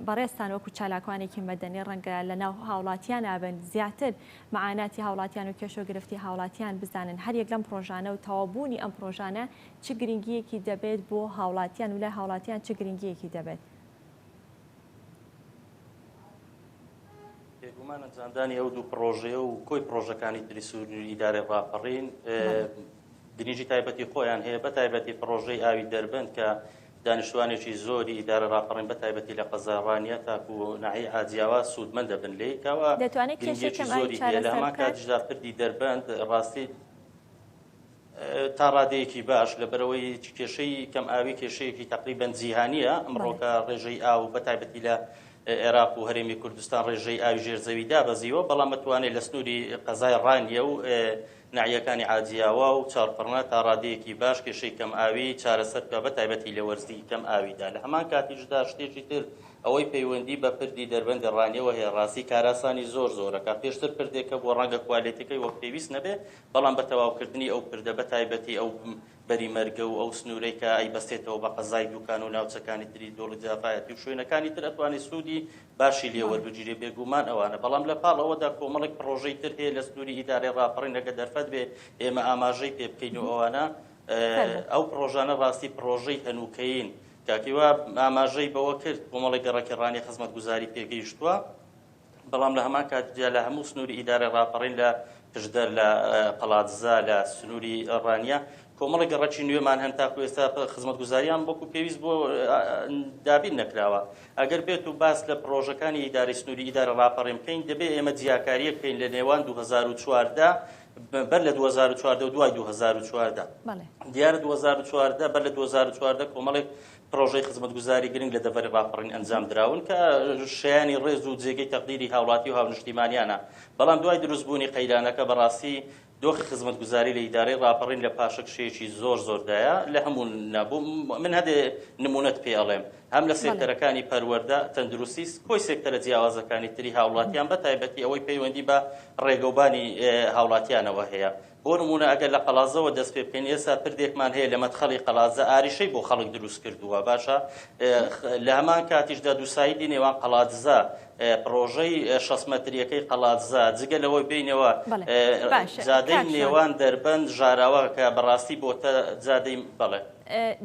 بەڕێزتان وەکو چالاکوانێکی مەدەنی ڕەنگە لە ناو هاوڵاتیان بن زیاتر مەعاناتی هاوڵاتیان و کێشە و گرفتی هاوڵاتیان بزانن، هەر یەک لەم پرۆژانە و تەواوبوونی ئەم پرۆژانە چ گرنگییەکی دەبێت بۆ هاوڵاتیان و لای هاوڵاتیان چ گرنگییەکی دەبێت؟ بێگومان ئەنجامدانی ئەو دوو پڕۆژەیە و کۆی پڕۆژەکانی تری سنووری ئیدارەی ڕاپەڕین گرنگی تایبەتی خۆیان هەیە، بە تایبەتی پڕۆژەی ئاوی دەربەند کە دانیشتوانێکی زۆری ئیدارە ڕاپەڕین بە تایبەتی لە قەزای ڕانیە تاکو ناحیەی حاجیاوا سوودمەند دەبن لێی کەوا دەتوانێت کێشەی گرنگیەکی کەم ئاوی زۆری هەیە لە چارەسەر هەمان بکات؟ کاتیشدا پردی دەربەند ڕاستی تا ڕادەیەکی باش، لەبەرئەوەی کێشەی کەم ئاوی کێشەیەکی تەقریبەن جیهانییە، ئەمڕۆکە ڕێژەی ئاو بە تایبەتی لە عێراق و هەرێمی کوردستان ڕێژەی ئاوی ژێر زەوی دابەزیوە، بەڵام ئەتوانێت لە سنووری قەزای ڕانیە و ناحیەکانی عاجیاوا و چارقڕنە تا ڕادەیەکی باش کێشەی کەم ئاوی چارەسەر بکات بە تایبەتی لە وەرزی کەم ئاویدا. لە هەمان کاتیشدا شتێکی تر ئەوەی پەیوەندی بە پردی دەربەندی ڕانیەوە هەیە ڕاستی کاراسانی زۆر زۆرەکە پێشتر پردێک هەبووە ڕەنگە کوالێتیەکەی وەک پێویست نەبێ بەڵام بە تەواوکردنی ئەو پردە بە تایبەتی ئەو بەری مەرگە و ئەو سنوورەی کە ئەیبەستێتەوە بە قەزای دوکان و ناوچەکانی تری دۆڵی جافایەتی و شوێنەکانی تر ئەتوانێت سوودی باشی لێ وەربگیرێ بێگومان ئەوانە بەڵام لە پاڵ ئەوەدا کۆمەڵێک پڕۆژەی تر هەیە لە سنووری ئیدارەی ڕاپەڕین ئەگەر دەرفەت بێ ئێمە ئاماژەی پێ بکەین و ئەوانە ئەو پڕۆژانە ڕاستی پڕۆژەی هەنووکەیین کاک هیوا ئاماژەی بەوە کرد کۆمەڵێک گەڕەکی ڕانیە خزمەتگوزاری پێگەیشتووە بەڵام لە هەمان کاتدا لە هەموو سنووری ئیدارەی ڕاپەڕین لە پشدەر لە قەڵادزە لە سنووری ڕانیە کۆمەڵێک گەڕەکی نوێمان هەن تاکو ئێستا خزمەتگوزاریان وەکو پێویست بۆ دابین نەکراوە. ئەگەر بێت و باس لە پڕۆژەکانی ئیدارەی سنووری ئیدارە ڕاپەڕین بکەین دەبێت ئێمە جیاکارییەک بکەین لە نێوان 2014 بەر لە 2014 و دوای 2014. دیارە 2014 بەر لە 2014 کۆمەڵێک پرۆژەی خزمەتگوزاری گرنگ لە دەڤەری ڕاپەڕین ئەنجام دراون کە شایانی ڕێز و جێگەی تەقدیری هاوڵاتی و هاونیشتیمانیانە، بەڵام دوای دروستبوونی قەیرانەکە بەڕاستی دۆخی خزمەتگوزاری لە ئیدارەی ڕاپەڕین لە پاشەکشەیەکی زۆر زۆردایە لە هەموو نابوو من هەندێ نمونەت پێ ئەڵێم هەم لە سێکتەرەکانی پەروەردە تەندروستی کۆی سێکتەرە جیاوازەکانی تری هاوڵاتیان بە تایبەتی ئەوەی پەیوەندی بە ڕێگەوبانی هاوڵاتیانەوە هەیە بۆ نموونە ئەگەر لە قەڵادزەوە دەست پێ بکەین ئێستا پردێکمان هەیە لە مەدخەڵی قەڵادزە ئاریشەی بۆ خەڵک دروست کردووە باشە لە هەمان کاتیشدا دووسایدی نێوان قەڵادزە پڕۆژەی 6 مەتریەکەی قەڵادزە جگە لەوەی بینەوە جادەی نێوان دەربەند ژاراوە کە بەڕاستی بۆتە جادەی بەڵێ.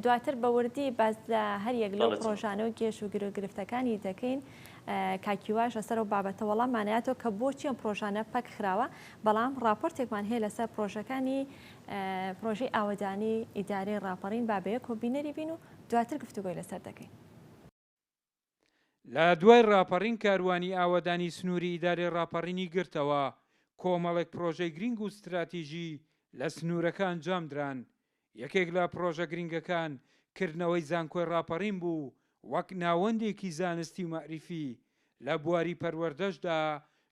دواتر بە وردی باس لە هەر یەک لەو پڕۆژانە و کێش و گرفتەکانی دەکەین. کاک هیواش لەسەر ئەو بابەتە وەڵاممانەیاتەوە کە بۆچی ئەم پڕۆژانە پەک خراوە، بەڵام ڕاپۆرتێکمان هەیە لەسەر پڕۆژەکانی پڕۆژەی ئاوەدانی ئیدارەی ڕاپەڕین با بەیەکەوە بینەری بین و دواتر گفتوگۆی لەسەر دەکەین. لە دوای ڕاپەڕین کاروانی ئاوەدانی سنووری ئیدارەی ڕاپەڕینی گرتەوە، کۆمەڵێک پڕۆژەی گرینگ و ستراتیژی لە سنوورەکە ئەنجامدران، یەکێک لە پڕۆژە گرنگەکان کردنەوەی زانکۆی ڕاپەڕین بوو وەک ناوەندێکی زانستی و مەعریفی، لە بواری پەروەردەشدا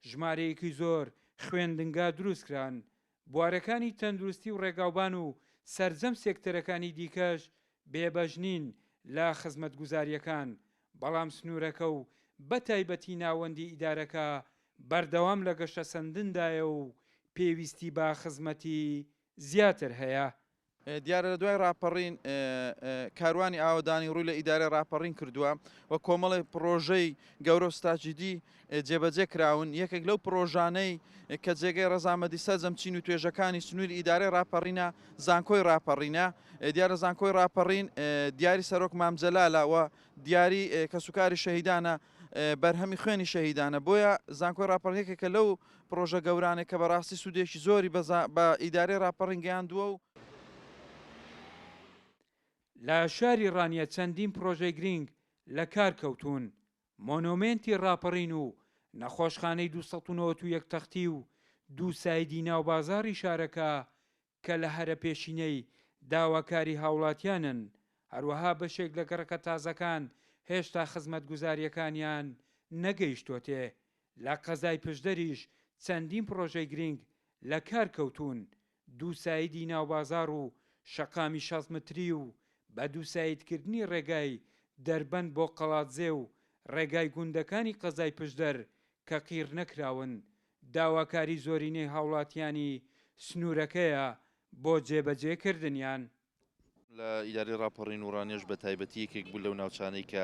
ژمارەیەکی زۆر خوێندنگا دروستکران، بوارەکانی تەندروستی و ڕێگاوبان و سەرجەم سێکتەرەکانی دیکەش بێبەش نین لە خزمەتگوزارییەکان، بەڵام سنوورەکە و بەتایبەتی ناوەندی ئیدارەکە بەردەوام لە گەشەسەندندایە و پێویستی بە خزمەتی زیاتر هەیە. دیارە لە دوای ڕاپەڕین کاروانی ئاوەدانی ڕووی لە ئیدارەی ڕاپەڕین کردووە و کۆمەڵێک پڕۆژەی گەورە و ستراتیژی جێبەجێ کراون، یەکێک لەو پڕۆژانەی کە جێگەی ڕەزامەندی سەرجەم چین و توێژەکانی سنووری ئیدارەی ڕاپەڕینە زانکۆی ڕاپەڕینە، دیارە زانکۆی ڕاپەڕین دیاری سەرۆک مام جەلالە و دیاری کەسوکاری شەهیدانە بەرهەمی خوێنی شەهیدانە، بۆیە زانکۆی ڕاپەڕین یەکێکە لەو پڕۆژە گەورانەی کە بەڕاستی سوودێکی زۆری بە ئیدارەی ڕاپەڕین گەیاندووە و. لە شاری ڕانیە چەندین پڕۆژەی گرینگ لە کار کەوتوون، مۆنۆمێنتی ڕاپەڕین و نەخۆشخانەی 291 تەختی و دووسایدی ناوبازاڕی شارەکە کە لە هەرە پێشینەی داواکاری هاوڵاتیانن، هەروەها بەشێک لە گەڕەکە تازەکان هێشتا خزمەتگوزارییەکانیان نەگەیشتۆتێ، لە قەزای پشدەریش چەندین پڕۆژەی گرینگ لە کار کەوتوون، دووسایدی ناوبازاڕ و شەقامی 60 متری و بە دووسایدکردنی ڕێگای دەربەند بۆ قەڵادزێ و ڕێگای گوندەکانی قەزای پشدەر کە قیڕ نەکراون، داواکاری زۆرینەی هاوڵاتیانی سنوورەکەیە بۆ جێبەجێکردنیان. لە ئیدارەی ڕاپەڕین و ڕانیەش بە تایبەتی یەکێک بوو لەو ناوچانەی کە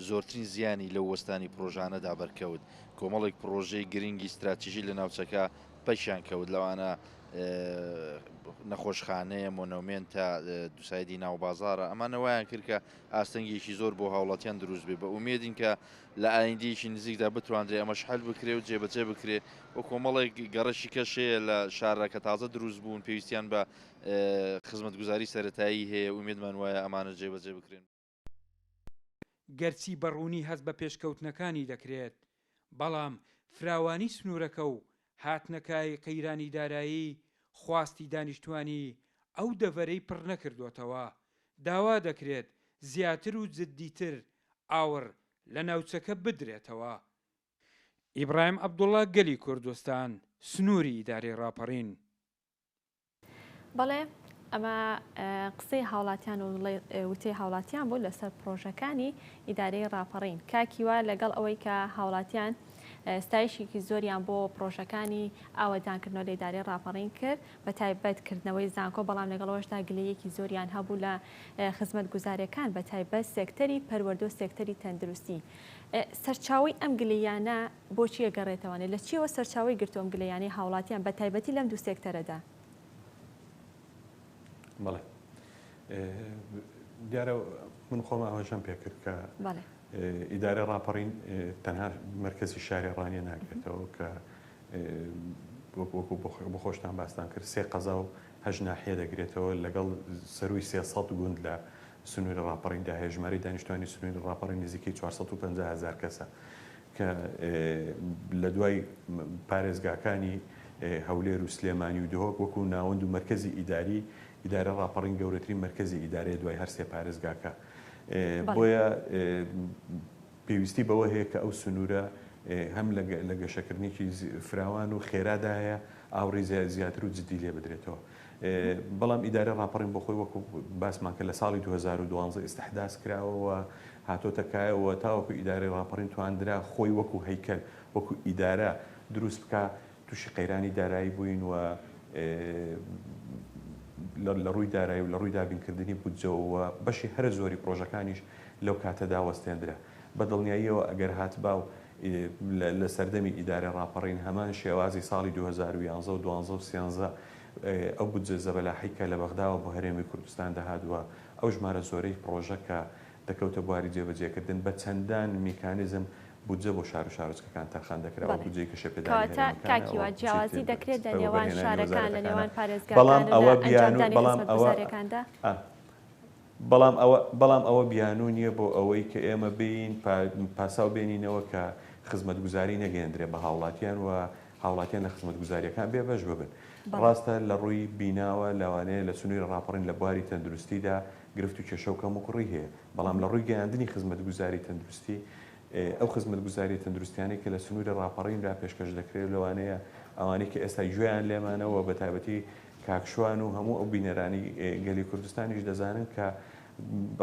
زۆرترین زیانی لەو وەستانی پڕۆژانەدا بەرکەوت. کۆمەڵێک پڕۆژەی گرنگی ستراتیژی لە ناوچەکە پەکیان کەوت، لەوانە نەخۆشخانەیە، مۆنۆمێنتە، دووسایدی ناوبازاڕە، ئەمانە وایان کرد کە ئاستەنگیەکی زۆر بۆ هاوڵاتیان دروست بێ. بە ئومێدین کە لە ئایندەیەکی نزیکدا بتواندرێ ئەمەش حەل بکرێ و جێبەجێ بکرێ و کۆمەڵێک گەڕەکی کەش هەیە لە شارە کە تازە دروست بوون پێویستیان بە خزمەتگوزاری سەرەتایی هەیە ئومێدمان وایە ئەمانە جێبەجێ بکرێن. گەرچی بە ڕوونی هەست بە پێشکەوتنەکانی دەکرێت، بەڵام فراوانی سنوورەکە و هاتنەکایەی قەیرانی دارایی خواستی دانیشتوانی ئەو دەڤەرەی پڕنەکردۆتەوە، داوا دەکرێت زیاتر و جددیتر ئاوڕ. لە ناوچەکە بدرێتەوە. ئیبراهیم عەبدوڵا گەلی کوردستان، سنووری ئیدارەی ڕاپەڕین. بەڵێ ئەمە قسەی هاوڵاتیان و وتەی هاوڵاتیان بوو لەسەر پرۆژەکانی ئیدارەی ڕاپەڕین کاکیوا لەگەڵ ئەوەی کە هاوڵاتیان ستایشێکی زۆریان بۆ پرۆژەکانی ئاوەدانکردنەوە لە ئیدارەی ڕاپەڕین کرد بە تایبەت کردنەوەی زانکۆ بەڵام لەگەڵەوەشدا گلەیەکی زۆریان هەبوو لە خزمەتگوزاریەکان بە تایبەت سێکتەری پەروەردە و سێکتەری تەندروستی سەرچاوەی ئەم گلەییانە بۆچی ئەگەڕێتەوانێ؟ لە چیەوە سەرچاوەی گرتووە ئەم گلەییانەی هاوڵاتیان بە تایبەتی لەم دوو سێکتەرەدا؟ بەڵێ دیارە من خۆم ئاماژەم پێکرد کە ئیدارە ڕاپەڕین تەنها مرکزی شاری ڕانیە ناگرێتەوە کە وەکو بۆ خۆشتان باستان کرد سێ قەزا و هەشت ناحیە دەگرێتەوە لەگەڵ سەرووی 300 گوند لە سنووری ڕاپەڕیندا هەیە، ژمارەی دانیشتوانی سنووری ڕاپەڕین نزیکەی 450 هەزار کەسە کە لە دوای پارێزگاکانی هەولێر و سلێمانی و دهۆک وەکو ناوەند و مەرکەزی ئیداری ئیدارە ڕاپەڕین گەورەترین مەرکەزی ئیدارەیە دوای هەر سێ پارێزگاکە بۆیە پێویستی بەوە هەیە کە ئەو سنوورە هەم لە گەشەکردنێکی فراوان و خێرادا هەیە ئاوڕی زیاتر و جددی لێ بدرێتەوە. بەڵام ئیدارەی ڕاپەڕین بۆ خۆی وەکو باسمان کرد لە ساڵی 2012 ئیستحداس کراوە و هاتۆتە کایەوە تاوەکو ئیدارەی ڕاپەڕین تواندرا خۆی وەکو هەیکەل وەکو ئیدارە دروست بکا تووشی قەیرانی دارایی بووین و لە ڕووی دارایی و لە ڕووی دابینکردنی بودجەوە و بەشی هەرە زۆری پڕۆژەکانیش لەو کاتەدا وەستێندرا. بە دڵنیاییەوە ئەگەر هاتبا و لە سەردەمی ئیدارەی ڕاپەڕین هەمان شێوازی ساڵی 2011 و دوانزە و سێنزە ئەو بودجە زەبەلاحەی کە لە بەغداوە بۆ هەرێمی کوردستان دەهات و ئەو ژمارە زۆرەی پڕۆژە کە دەکەوتە بواری جێبەجێکردن بە چەندان میکانیزم بودجە بۆ شار و شارۆچکەکان تەرخان دەکرا و بەڵێ. بودجەی گەشەپێدانی کەواتە هەرێمەکانە کاک و هیوا بودجەی جیاوازی دەکرێت لە نێوان وەبەرهێنانی شارەکان لە وەزارەتەکانە نێوان بەڵام پارێزگاکان و لە ئەوە بیانوو ئەنجامدانی بەڵام ئەوە خزمەتگوزاریەکاندا؟ ئا بەڵام ئەوە بەڵام ئەوە بیانوو نییە بۆ ئەوەی کە ئێمە بێین پاساو بێنینەوە کە خزمەتگوزاری نەگەیەندرێ بە هاوڵاتیان و هاوڵاتیان لە خزمەتگوزارییەکان بێبەش ببن. ڕاستە لە ڕووی بیناوە لەوانەیە لە سنووری ڕاپەڕین لە بواری تەندروستیدا گرفت و کێشە و کەموکوڕی هەیە، بەڵام لە ڕووی گەیاندنی خزمەتگوزاری تەندروستی ئەو خزمەتگوزارییە تەندروستیانەی کە لە سنووری ڕاپەڕیندا پێشکەش دەکرێت لەوانەیە ئەوانەی کە ئێستا گوێیان لێمانە و بەتایبەتی کاک شوان و هەموو ئەو بینەرانی گەلی کوردستانیش دەزانن کە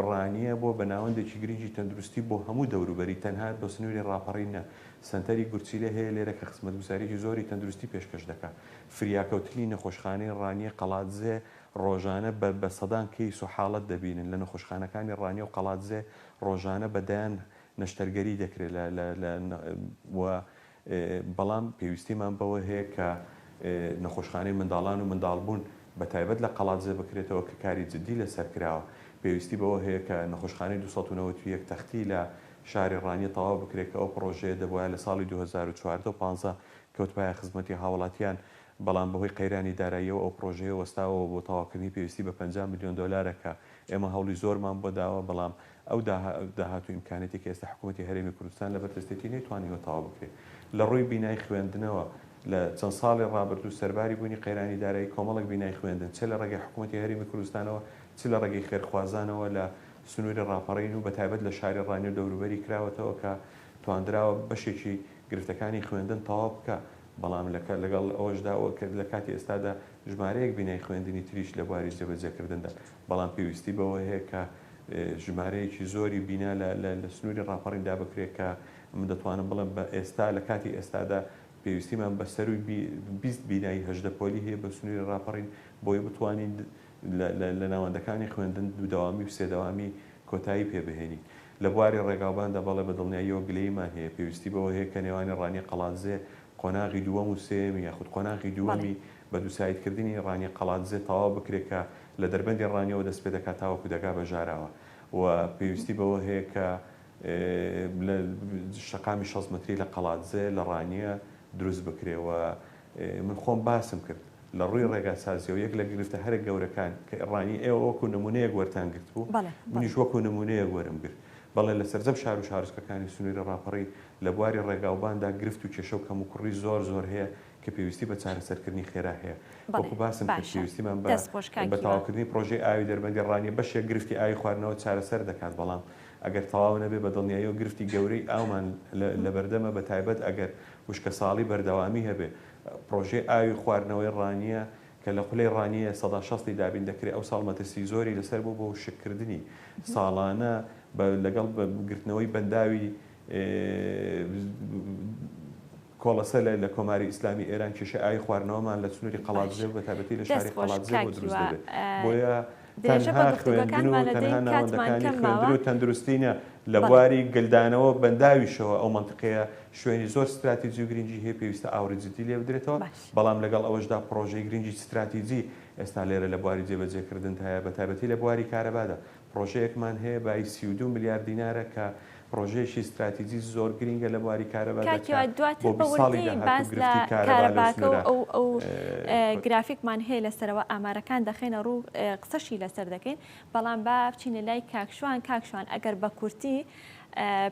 ڕانیە بووە بە ناوەندێکی گرنگی تەندروستی بۆ هەموو دەوروبەری تەنها بۆ سنووری ڕاپەڕین نا سەنتەری گورچیلە هەیە لێرە کە خزمەتگوزاریی زۆری تەندروستی پێشکەش دەکات. فریاکەوتنی نەخۆشخانەی ڕانیە قەڵادزێ ڕۆژانە بە بە سەدان کەیس و حاڵەت دەبینن، لە نەخۆشخانەکانی ڕانیە و قەڵادزێ ڕۆژانە بە دەیان نەشتەرگەری دەکرێت لە لە لە و بەڵام پێویستیمان بەوە هەیە کە نەخۆشخانەی منداڵان و منداڵبوون بە تایبەت لە قەڵادزێ بکرێتەوە کە کاری جدی لەسەر کراوە. پێویستی بەوە هەیە کە نەخۆشخانەی 291 تەختی لە شاری ڕانیە تەواو بکرێت کە ئەو پڕۆژەیە دەبوایە لە ساڵی 2014 و 15 کەوتبایە خزمەتی هاوڵاتیان، بەڵام بەهۆی قەیرانی داراییەوە ئەو پڕۆژەیە وەستاوە و بۆ تەواوکردنی پێویستی بە 50 ملیۆن دۆلارە کە ئێمە هەوڵی زۆرمان بۆ داوە، بەڵام ئەو داهات و ئیمکانیەتی کە ئێستا حکوومەتی هەرێمی کوردستان لەبەر دەستێتی نەیتوانیوە تەواو بکرێت. لە ڕووی بینای خوێندنەوە لە چەند ساڵی ڕابردوو سەرباری بوونی قەیرانی دارایی کۆمەڵێک بینای خوێندن چ لە ڕێگەی حکوومەتی هەرێمی کوردستانەوە چ لە ڕێگەی خێرخوازانەوە لە سنووری ڕاپەڕین و بەتایبەت لە شاری ڕانیە و دەوروبەری کراوەتەوە کە تواندراوە بەشێکی گرفتەکانی خوێندن تەواو بکا، بەڵام لەگەڵ ئەوەشدا لە کاتی ئێستادا ژمارەیەک بینای خوێندنی تریش لە بواری جێبەجێکردندا، بەڵام پێویستی بەوە هەیە کە ژمارەیەکی زۆری بینا لە سنووری ڕاپەڕیندا بکرێت کە من دەتوانم بڵێم بە ئێستا لە کاتی ئێستادا پێویستیمان بە سەرووی 20 بینای 18 پۆلی هەیە بە سنووری ڕاپەڕین بۆی بتوانین لە ناوەندەکانی خوێندن دوودەوامی و سێدەوامی کۆتایی پێ بهێنین. لە بواری ڕێگاوباندا بەڵێ بە دڵنیاییەوە گلەییمان هەیە، پێویستی بەوە هەیە کە نێوانی ڕانیە قەڵادزێ قۆناغی دووەم و سێیەمی یاخود قۆناغی دووەمی بە دووسایدکردنی ڕانیە قەڵادزێ تەواو بکرێت کە لە دەربەندی ڕانیەوە دەست پێ دەکات تاوەکو دەگا بە ژاراوە و پێویستی بەوە هەیە کە لە شەقامی 60 مەتری لە قەڵادزێ لە ڕانیە دروست بکرێ و من خۆم باسم کرد لە ڕووی ڕێگاسازیەوە یەک لە گرفتە هەرە گەورەکان کە ڕانی ئێوە وەکو نمونەیەک وەرتان گرتبوو منیش وەکو نمونەیەک وەرم گرت بەڵێ لە سەرجەم شار و شارۆچکەکانی سنووری ڕاپەڕین لە بواری ڕێگاوباندا گرفت و کێشە و کەموکوڕی زۆر زۆر هەیە کە پێویستی بە چارەسەرکردنی خێرا هەیە وەکو باسم کرد پێویستیمان بە بە تەواوکردنی پڕۆژەی ئاوی دەربەندی ڕانیە بەشێک گرفتی ئاوی خواردنەوە چارەسەر دەکات بەڵام. ئەگەر تەواو نەبێ بە دڵنیاییەوە گرفتی گەورەی ئاومان لەبەردەمە بە تایبەت ئەگەر وشکەساڵی بەردەوامی هەبێ. پڕۆژەی ئاوی خواردنەوەی ڕانیە کە لە قولەی ڕانیە 60% ی دابین دەکرێ ئەوساڵ مەترسی زۆری لەسەر بوو بۆ وشککردنی ساڵانە بە لەگەڵ گرتنەوەی بەنداوی کۆڵەسە لە کۆماری ئیسلامی ئێران کێشەی ئاوی خواردنەوەمان لە سنووری قەڵادزێ و بەتایبەتی لە شاری دەست خۆش قەڵادزێ کاک بۆ دروست هیوا دەبێت. بۆیە درێژە بە تەنها خوێندن و گفتوگۆکانمان تەنها ئەدەین کاتمان ناوەندەکانی کەم خوێندن ماوە و تەندروستی نا، لە بەڵێ. بواری گلدانەوە بەنداویشەوە ئەو مەنتیقەیە شوێنی زۆر ستراتیجی و گرنگی هەیە پێویستە ئاوڕی جدی لێ بدرێتەوە، باش. بەڵام لەگەڵ ئەوەشدا پڕۆژەی گرنگی ستراتیجی ئێستا لێرە لە بواری جێبەجێکردندایە بەتایبەتی لە بواری کارەبادا پڕۆژەیەکمان هەیە بایی 32 ملیار دینارە کە پڕۆژەیەکی ستراتیجی زۆر گرینگە لە بواری کارەبادا کاک کە هیوا دواتر بۆ بە 20 ساڵی وردی داهاتوو باس لە گرفتی کارەبا لەو کارەباکە و سنوورە ئەو ئەو گرافیکمان هەیە لەسەرەوە ئامارەکان دەخەینە ڕوو قسەشی لەسەر دەکەین بەڵام با بچینە لای کاک شوان کاک شوان ئەگەر بە کورتی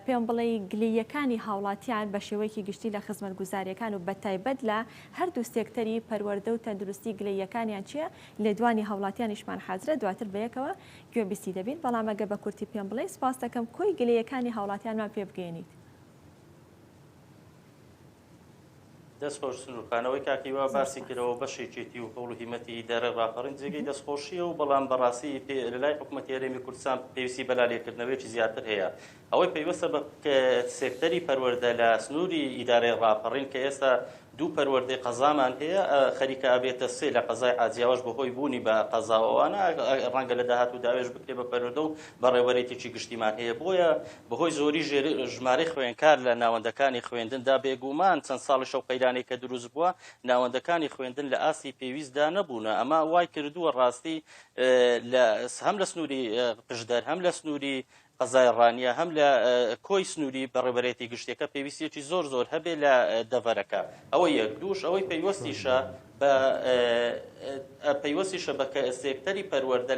پێم بڵێی گلەییەکانی هاوڵاتیان بە شێوەیەکی گشتی لە خزمەتگوزارییەکان و بەتایبەت لە هەردوو سێکتەری پەروەردە و تەندروستی گلەییەکانیان چییە لێدوانی هاوڵاتیانیشمان حازرە دواتر بەیەکەوە گوێبیستی دەبین، بەڵام ئەگەر بە کورتی پێم بڵێی سوپاست دەکەم کۆی گلەیەکانی هاوڵاتیانمان پێ بگەیەنیت. دەست خۆش سنور خان ئەوەی کاک هیوا زۆر باسی سوپاس. کردەوە بەشێکێتی و هەوڵ و هیمەتی ئیدارەی ڕاپەڕین جێگەی دەستخۆشیە و بەڵام بەڕاستی لەلای حکومەتی هەرێمی کوردستان پێویستی بە لالێکردنەوەیەکی زیاتر هەیە ئەوەی پەیوەستە بە سێکتەری پەروەردە لە سنووری ئیدارەی ڕاپەڕین کە ئێستا دوو پەروەردەی قەزامان هەیە خەریکە ئەبێتە سێ لە قەزای حاجیاوەش بەهۆی بوونی بە قەزاوەوانە ڕەنگە لە داهاتوو داوێش بکرێ بە پەروەردە و بەڕێوەبەرێتێکی گشتیمان هەیە بۆیە بەهۆی زۆری ژمارەی خوێنکار لە ناوەندەکانی خوێندندا بێگومان چەند ساڵیشە و قەیرانێک کە دروست بووە ناوەندەکانی خوێندن لە ئاستی پێویستدا نەبوونە ئەمە وای کردووە ڕاستی لە هەم لە سنووری پشدەر هەم لە سنووری قەزای ڕانیە هەم لە کۆی سنووری بەڕێوەبەرێتی گشتیەکە پێویستیەکی زۆر زۆر هەبێ لە دەڤەرەکە ئەوە یەک دووش ئەوەی پەیوەستیشە بە پەیوەستیشە بە سێکتەری پەروەردە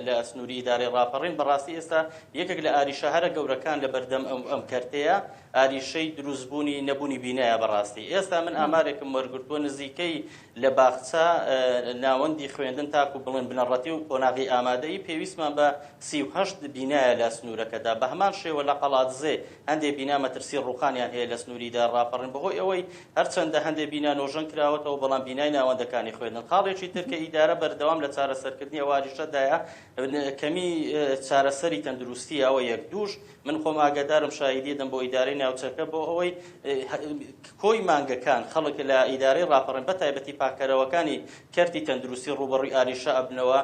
لە سنووری ئیدارەی ڕاپەڕین بەڕاستی ئێستا یەکێک لە ئاریشە هەرە گەورەکان لە بەردەم ئەم کەرتەیە ئاریشەی دروستبوونی نەبوونی بینایە بەڕاستی ئێستا من ئامارێکم وەرگرتووە نزیکەی لە باخچە، ناوەندی خوێندن تاکو بڵێن بنەڕەتی و قۆناغی ئامادەیی پێویستمان بە 38 بینایە لە سنوورەکەدا، بە هەمان شێوە لە قەڵادزێ هەندێ بینا مەترسی ڕووخانیان هەیە لە سنووریدا ڕاپەڕین بەهۆی ئەوەی هەرچەندە هەندێ بینا نۆژەن کراوەتەوە بەڵام بینای ناوەندەکانی خوێندن خاڵێکی تر کە ئیدارە بەردەوام لە چارەسەرکردنی ئەو ئاریشەدایە کەمی چارەسەری تەندروستییە ئەوە یەک دووش من خۆم ئاگادارم شاهیدی دەم بۆ ئیدارەی ناوچەکە بۆ ئەوەی کۆی مانگەکان خەڵک لە ئیدارەی ڕاپەڕین بە تایبەتی پاککەرەوەکانی کەرتی تەندروستی ڕووبەڕووی ئاریشە ئەبنەوە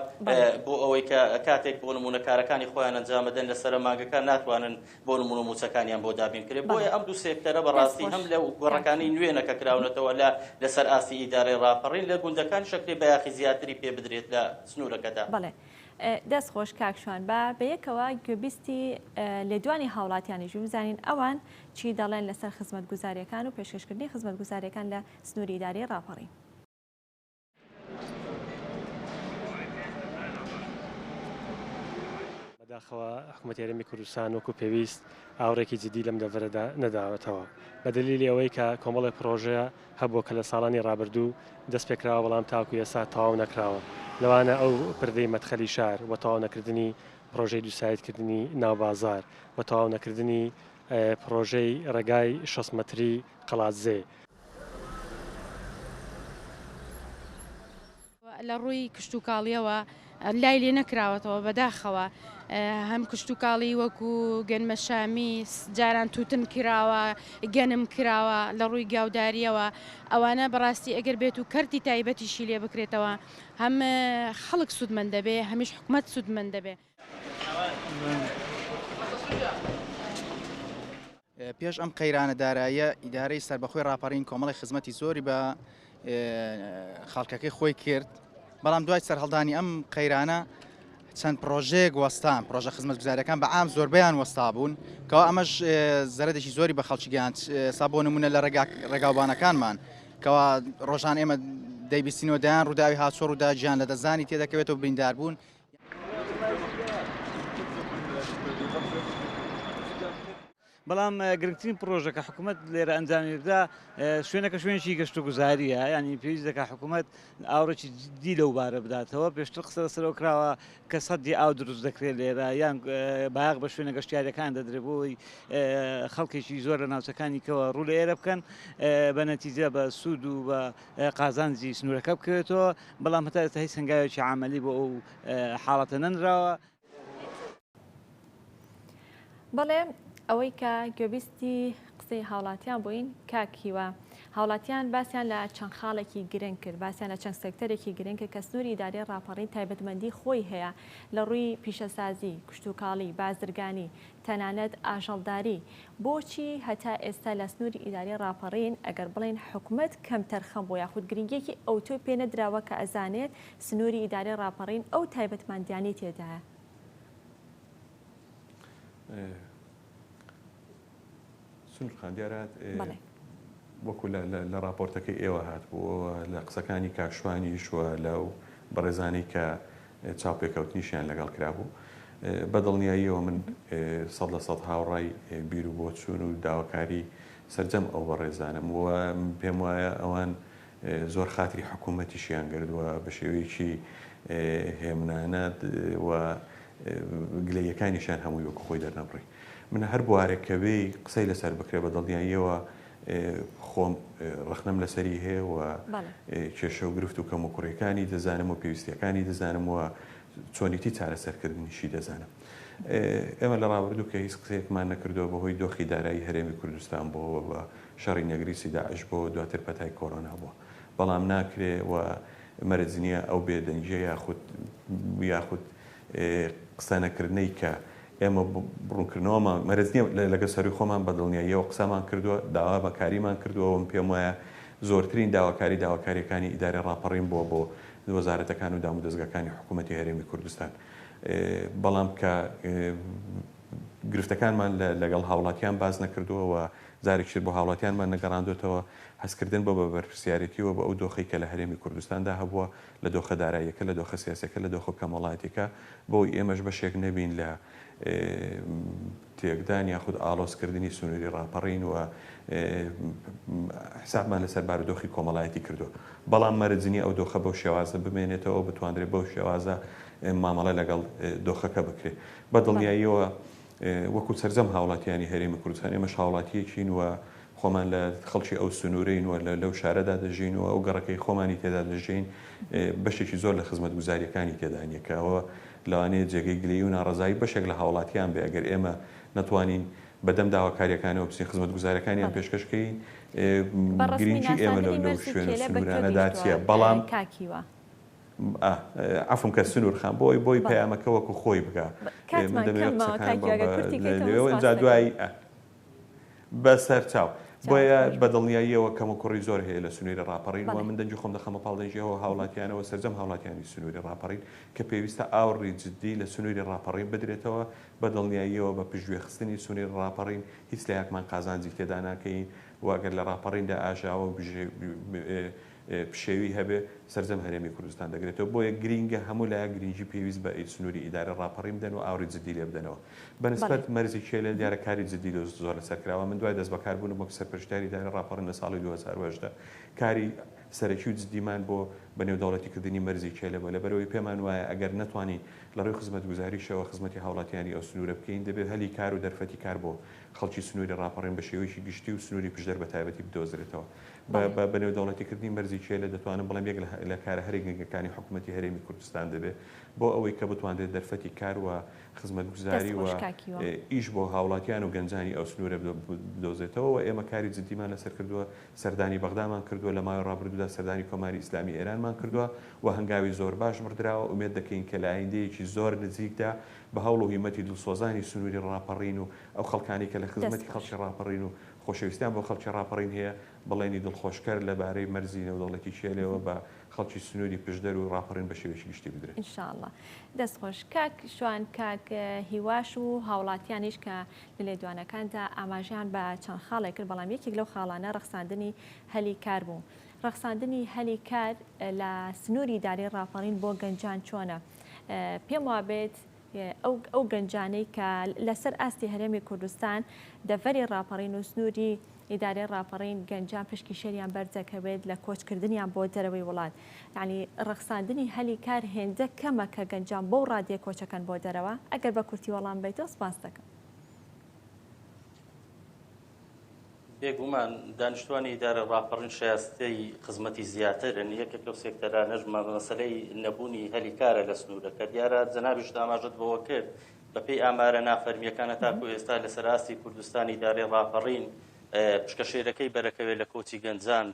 بۆ ئەوەی کە کاتێک بۆ نمونە کارەکانی خۆیان ئەنجامەدەن لە سەرە مانگەکان ناتوانن بۆ نمونە موچەکانیان بۆ دابین کرێ بۆیە ئەم دوو سێکتەرە بەڕاستی هەم لە گۆڕەکانی نوێنەکە کراونەتەوە لە لەسەر ئاستی ئیدارەی ڕاپەڕین لە گوندەکان شەکرێ بەیاخی زیاتری پێ بدرێت لە سنوورەکەدا. بەڵێ دەست خۆش کاک شوان با بەیەکەوە گوێبیستی لێدوانی هاوڵاتیانیش بین بزانین ئەوان چی دەڵێن لەسەر خزمەتگوزاریەکان و پێشکەشکردنی خزمەتگوزاریەکان لە سنووری ئیدارەی ڕاپەڕین. بەداخەوە حکوومەتی هەرێمی کوردستان وەکو پێویست ئاوڕێکی جدی لەم دەڤەرەدا نەداوەتەوە بە دەلیلی ئەوەی کە کۆمەڵێک پڕۆژە هەبووە کە لە ساڵانی ڕابردوو دەست پێکراوە بەڵام تاوەکو ئێستا تەواو نەکراوە لەوانە ئەو پردەی مەدخەلی شار و تەواو نەکردنی پڕۆژەی دووسایدکردنی ناو بازار و تەواو نەکردنی پڕۆژەی ڕێگای 60 مەتری قەڵادزێ. لە ڕووی کشتوکاڵیەوە لای لێ نەکراوەتەوە بەداخەوە هەم کشتوکاڵی وەکو گەنمەشامی جاران توتن کراوە گەنم کراوە لە ڕووی گاوداریەوە ئەوانە بەڕاستی ئەگەر بێت و کەرتی تایبەتیشی لێ بکرێتەوە هەم خەڵک سوودمەند دەبێ هەمیش حکومەت سوودمەند دەبێ. پێش ئەم قەیرانە داراییە ئیدارەی سەربەخۆی ڕاپەڕین کۆمەڵی خزمەتی زۆری بە خەڵکەکەی خۆی کرد بەڵام دوای سەرهەڵدانی ئەم قەیرانە چەند پرۆژەیەک وەستان پرۆژە خزمەتگوزاریەکان بە عام زۆربیان وەستا بوون کەوا ئەمەش زەرەدێکی زۆری بە خەڵکی گەیاند سا بۆ نمونە لە ڕێگاوبانەکانمان کەوا ڕۆژان ئێمە دەیبیستینەوە دەیان ڕووداوی هاچۆ ڕوودا گیان لەدەستدانی تێدەکەوێتەوە برینداربوون بەڵام گرنگترین پڕۆژە کە حکوومەت لێرە ئەنجامی بدا شوێنەکە شوێنێکی گەشت و گوزاریە ینی پێویست دەکات حکوومەت ئاوڕێکی جدی لەو بارە بداتەوە پێشتر قسە لەسەرەوە کراوە کە سەدی ئاو دروست دەکرێت لێرە یان بایەخ بە شوێنە گەشتیارەکان دەدرێت بۆی خەڵکێکی زۆر لە ناوچەکانی کەوە ڕوو لە ئێرە بکەن بە نەتیجە بە سوود و بە قازانجی سنوورەکە بکەوێتەوە بەڵام هەتا ئێستا هیچ هەنگاوێکی عملی بۆ ئەو حاڵەتە نەنراوە. بەڵێ ئەوەی کە گوێبیستی قسەی هاوڵاتیان بووین کاک هیوا هاوڵاتیان باسیان لە چەند خاڵێکی گرنگ کرد باسیان لە چەند سێکتەرێکی گرنگ کرد کە سنووری ئیدارەی ڕاپەڕین تایبەتمەندی خۆی هەیە لە ڕووی پیشەسازی کشتوکاڵی بازرگانی تەنانەت ئاژەڵداری بۆچی هەتا ئێستا لە سنووری ئیدارەی ڕاپەڕین ئەگەر بڵێین حکومەت کەمتەرخەم بووە یاخود گرنگیەکی ئەوتۆی پێ نەدراوە کە ئەزانێت سنووری ئیدارەی ڕاپەڕین ئەو تایبەتمەندیانەی تێدایە؟ سنوور خان دیارە وەکو لە ڕاپۆرتەکەی ئێوە هاتبووەوە لە قسەکانی کاک شوانیش و لەو بەڕێزانەی کە چاوپێکەوتنیشیان لەگەڵ کرابوو. بە دڵنیاییەوە من 100% هاوڕای بیر و بۆچوون و داواکاری سەرجەم ئەو بەڕێزانم و پێم وایە ئەوان زۆر خاتری حکوومەتیشیان گردووە بە شێوەیەکی هێمنانە و گلەییەکانیشیان هەمووی وەکو خۆی دەرنەبڕی. من هەر بوارێک کە بێی قسەی لەسەر بکرێ بە دڵنیاییەوە خۆم ڕەخنەم لەسەری هەیە و کێشە و گرفت و کەموکوڕیەکانی دەزانم و پێویستیەکانی دەزانم و چۆنیتی چارەسەرکردنیشی دەزانم. ئێمە لە ڕابردوو کە هیچ قسەیەکمان نەکردووە بەهۆی دۆخی دارایی هەرێمی کوردستان بۆوە بە شەڕی نەگریسی داعش بۆ دواتر پەتای کۆرۆنا بووە بەڵام ناکرێ و مەرج نییە ئەو بێدەنگیە یاخود یاخود قسەنەکردنەی کە ئێمە ڕوونکردنەوەمان مەرج نییە لەگەڵ سەرووی خۆمان بە دڵنیاییەوە قسەمان کردووە، داوا بە کاریمان کردووە و من پێم وایە زۆرترین داواکاری داواکارییەکانی ئیدارەی ڕاپەڕین بووە بۆ وەزارەتەکان و دامودەزگاکانی حکوومەتی هەرێمی کوردستان. بەڵام کە گرفتەکانمان لەگەڵ هاوڵاتیان باس نەکردووە و جارێکی تر بۆ هاوڵاتیانمان نەگەڕاندۆتەوە، هەستکردن بە بە بەرپرسیارێتی و بە ئەو دۆخەی کە لە هەرێمی کوردستاندا هەبووە لە دۆخە داراییەکە، لە دۆخە سیاسیەکە، لە دۆخە کەمەڵایەتیەکە، بۆی ئێمەش بەشێک نەبین لە تێکدان یاخود ئاڵۆزکردنی سنووری ڕاپەڕین و حسابمان لەسەر بارودۆخی کۆمەڵایەتی کردووە. بەڵام مەرج نییە ئەو دۆخە بەو شێوازە بمێنێتەوە و بتواندرێت بەو شێوازە مامەڵە لەگەڵ دۆخەکە بکرێت. بە دڵنیاییەوە وەکو سەرجەم هاوڵاتیانی هەرێمی کوردستان ئێمەش هاوڵاتییەکین و خۆمان لە خەڵکی ئەو سنوورەین و لەو شارەدا دەژین و ئەو گەڕەکەی خۆمانی تێدا دەژین بەشێکی زۆر لە خزمەتگوزارییەکانی تێدا نییە کە ئەوە لەوانەیە جێگەی گلەیی و ناڕەزایی بەشێک لە هاوڵاتیان بێ ئەگەر ئێمە نەتوانین بەدەم داواکارییەکانەوە بچین خزمەتگوزارییەکانیان پێشکەش کەین گرنگی ئێمە لەو شوێن و سنوورانەدا چییە بەڵام عەفوم کە سنوور خان بۆی بۆی پەیامەکە وەکو خۆی بگا من دەمەوێت قسەکانم لەوێوە ئینجا دوای بەسەر چاو. بۆیە بە دڵنیاییەوە کەموکوڕی زۆر هەیە لە سنووری ڕاپەڕین و من دەنگی خۆم دەخەمە پاڵ دەنگی ئەو هاوڵاتیانەوە سەرجەم هاوڵاتیانی سنووری ڕاپەڕین کە پێویستە ئاوڕی جددی لە سنووری ڕاپەڕین بدرێتەوە بە دڵنیاییەوە بە پشتگوێخستنی سنووری ڕاپەڕین هیچ لایەکمان قازانجی تێدا ناکەین و ئەگەر لە ڕاپەڕیندا ئاژاوە و پشێوی هەبێ سەرجەم هەرێمی کوردستان دەگرێتەوە، بۆیە گرینگە هەموو لایەک گرینگی پێویست بە سنووری ئیدارە ڕاپەڕین بدەن و ئاوڕی جددی لێ بدەنەوە. بە نسبەت مەرزی کێلێ دیارە کاری جددی زۆر لەسەر کراوە، من دوای دەستبەکاربوونم وەک سەرپەرشتیاری ئیدارەی ڕاپەڕین لە ساڵی 2018 کاری سەرەکی و جددیمان بۆ بە نێودەوڵەتیکردنی مەرزی کێلێ بووە، لەبەرئەوەی پێمان وایە ئەگەر نەتوانین لە ڕووی خزمەتگوزاریشەوە خزمەتی هاوڵاتیانی ئەو سنوورە بکەین دەبێت هەلی کار و دەرفەتی کار بۆ خەڵکی سنووری ڕاپەڕین بە شێوەیەکی گشتی و سنووری پشدەر بە تایبەتی بدۆزرێتەوە. بە بەنێودەوڵەتیکردنی مەرزی کێلە دەتوانم بڵێم یەک لە کارە هەرە گرنگەکانی حکوومەتی هەرێمی کوردستان دەبێت بۆ ئەوەی کە بتواندرێت دەرفەتی کار و خزمەتگوزاری و ئیش بۆ هاوڵاتیان و گەنجانی ئەو سنوورە بدۆزێتەوە و ئێمە کاری جددیمان لەسەر کردووە، سەردانی بەغدامان کردووە، لە ماوەی ڕابردوودا سەردانی کۆماری ئیسلامی ئێرانمان کردووە و هەنگاوی زۆر باش بڕدراوە، ئومێد دەکەین کە لە ئایندەیەکی زۆر نزیکدا بە هەوڵ و هیمەتی دڵسۆزانی سنووری ڕاپەڕین و ئەو خەڵکانەی کە لە خزمەتی خەڵکی ڕاپەڕین و خۆشەویستیان بۆ خەڵکی ڕاپەڕین هەیە، بەڵێنی دڵخۆشکەر لە بارەی مەرزی نێودەوڵەتی کێلێوە بە خەڵکی سنووری پشدەر و ڕاپەڕین بە شێوەیەکی گشتی بدرێت. ان شاء اللە. دەست خۆش کاک شوان کاک هیواش و هاوڵاتیانیش کە لە لێدوانەکاندا ئاماژەیان بە چەند خاڵێک کرد بەڵام یەکێک لەو خاڵانە ڕەخساندنی هەلی کار بوو. ڕەخساندنی هەلی کار لە سنووری دارەی ڕاپەڕین بۆ گەنجان چۆنە؟ پێم وابێت. ئەو گەنجانەی کە لەسەر ئاستی هەرێمی کوردستان دەڤەری ڕاپەڕین و سنووری ئیدارەی ڕاپەڕین گەنجان پشکی شێریان بەردەکەوێت لە کۆچکردنیان بۆ دەرەوەی وڵات یانی ڕەخساندنی هەلی کار هێندە کەمە کە گەنجان بەو ڕادەیە کۆچەکەن بۆ دەرەوە؟ ئەگەر بە کورتی وەڵام بەیتەوە سپاست دەکەم. بێگومان دانیشتوانی ئیدارەی ڕاپەڕین شایستەی خزمەتی زیاترن، یەکێک لەو سێکتەرانەش مەسەلەی نەبوونی هەلی کارە لە سنوورەکە. دیارە جەنابیشت ئاماژەت بەوە کرد، بەپێی ئامارە نافەرمییەکان هەتاکو ئێستا لەسەر ئاستی کوردستان ئیدارەی ڕاپەڕین پشکە شێرەکەی بەرەکەوێت لە کۆچی گەنجان،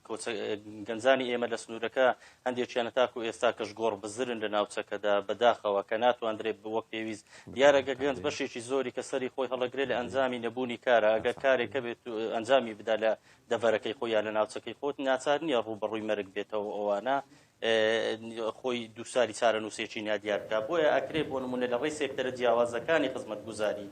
گەنجانی ئێمە لە سنوورەکە هەندێکیان هەتاکو ئێستا کەش گۆڕ بزرن لە ناوچەکەدا، بەداخەوە کە ناتواندرێت وەک پێویست. دیارە گە گەنج بەشێکی زۆری کە سەری خۆی هەڵەگرێت لە ئەنجامی نەبوونی کارە، ئەگەر کارێک هەبێت و ئەنجامی بدا لە دەڤەرەکەی خۆی یا لە ناوچەکەی خۆت ناچار نییە ڕووبەڕووی مەرگ بێتەوە ئەوانە خۆی دووچاری چارەنووسێکی نادیار بکات. بۆیە ئەکرێ بۆ نموونە لە ڕێی سێکتەرە جیاوازەکانی خزمەتگوزاری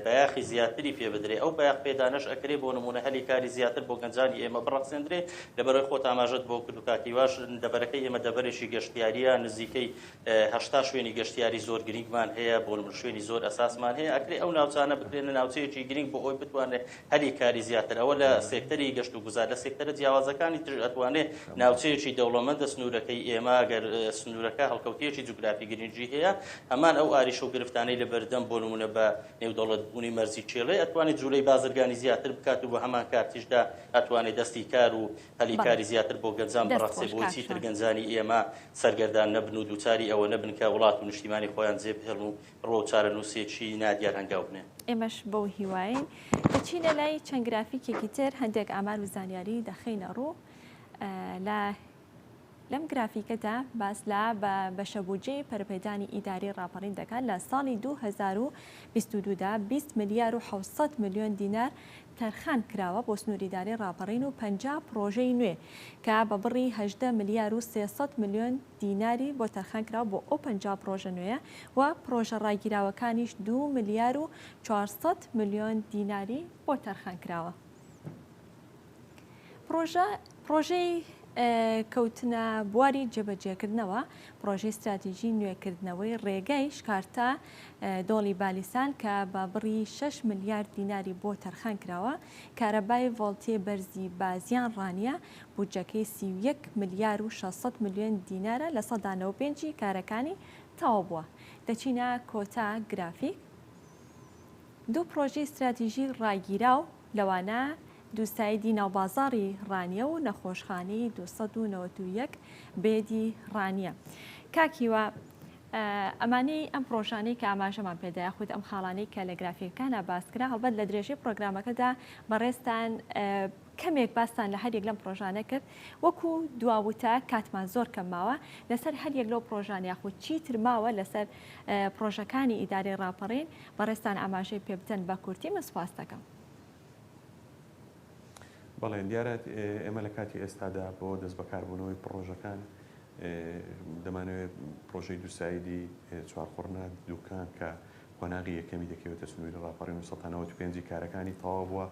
بایەخی زیاتری پێ بدرێ. ئەو بایەخ پێدانەش ئەکرێ بۆ نموونە هەلی کاری زیاتر بۆ گەنجانی ئێمە بڕەخسێندرێ. لەبەرئەوەی خۆت ئاماژەت بۆ کرد و کاک هیواش دەڤەرەکەی ئێمە دەڤەرێکی گەشتیارییە، نزیکەی 80 شوێنی گەشتیاری زۆر گرینگمان هەیە، بۆ نموونە شوێنی زۆر ئەساسمان هەیە، ئەکرێ ئەو ناوچانە بکرێنە ناوچەیەکی گرینگ بۆ ئەوەی بتوانرێ هەلی کاری زیاتر ئەوە لە سێکتەری گەشت و گوزار لە سێکتەرە جیاوازەکانی تر ئەتوانێ ناوچەیەکی دەوڵەمەندە سنوورەکەی ئێمە ئەگەر سنوورەکە هەڵکەوتەیەکی جوگرافی گرنگی هەیە هەمان ئەو ئاریشە و گرفتانەی لە بەردەم بۆ نمونە بە نێودەوڵەت بوونی مەرزی کێڵێ ئەتوانێت جوولەی بازرگانی زیاتر بکات و بە هەمان کاتیشدا ئەتوانێت دەستی کار و هەلی کاری زیاتر بۆ گەنجان بڕەخسێ بۆی چیتر گەنجانی ئێمە سەرگەردان نەبن و دووچاری ئەوە نەبن کە وڵات و نیشتیمانی خۆیان جێبهێڵن و ڕوەو چارەنووسێکی نادیار هەنگاو بنێن. ئێمەش بەو هیوایەین. دەچینە لای چەند گرافیکێکی تر هەندێک ئامار و زانیاری دەخەینە ڕوو. لە لەم گرافیکەدا باس لە بە بەشە بودجەی پەرەپێدانی ئیداری ڕاپەڕین دەکات لە ساڵی 2022 دا 20 ملیار و 700 ملیۆن دینار تەرخان کراوە بۆ سنووری ئیدارەی ڕاپەڕین و 50 پڕۆژەی نوێ کە بە بڕی 18 ملیار و 300 ملیۆن دیناری بۆ تەرخان کراوە بۆ ئەو 50 پڕۆژە نوێیە و پڕۆژە ڕاگیراوەکانیش دوو ملیار و 400 ملیۆن دیناری بۆ تەرخان کراوە. پڕۆژە پڕۆژەی کەوتنە بواری جێبەجێکردنەوە، پڕۆژەی ستراتیژی نوێکردنەوەی ڕێگای شکارتا دۆڵی بالیسان کە بە بڕی شەش ملیار دیناری بۆ تەرخان کراوە، کارەبای ڤۆڵتیەی بەرزی بازیان ڕانیە، بودجەکەی 31 ملیار و 600 ملیۆن دینارە 95% ی کارەکانی تەواو بووە. دەچینە کۆتا گرافیک. دوو پڕۆژەی ستراتیژی ڕاگیراو، لەوانە دووسایدی ناوبازاڕی ڕانیە و نەخۆشخانەی 291 bed ی ڕانیە. کاک هیوا، ئەمانەی ئەم پڕۆژانەی کە ئاماژەمان پێدا یاخود ئەم خاڵانەی کە لە گرافیکەکانا باس کرا، هەڵبەت لە درێژەی پڕۆگرامەکەدا بەڕێزتان کەمێک باستان لە هەریەک لەم پڕۆژانە کرد، وەکو دوا وتە کاتمان زۆر کەم ماوە، لەسەر هەریەک لەو پڕۆژانە یاخود چیتر ماوە لەسەر پڕۆژەکانی ئیدارەی ڕاپەڕین بەڕێزتان ئاماژەی پێ بدەن بە کورتی من سوپاست دەکەم. بەڵێ دیارە ئێمە لە کاتی ئێستادا بۆ دەستبەکاربوونەوەی پڕۆژەکان دەمانەوێت پڕۆژەی دووسایدی چوارقوڕنە دوکان کە قۆناغی یەکەمی دەکەوێتە سنووری ڕاپەڕین و 195 ی کارەکانی تەواو بووە،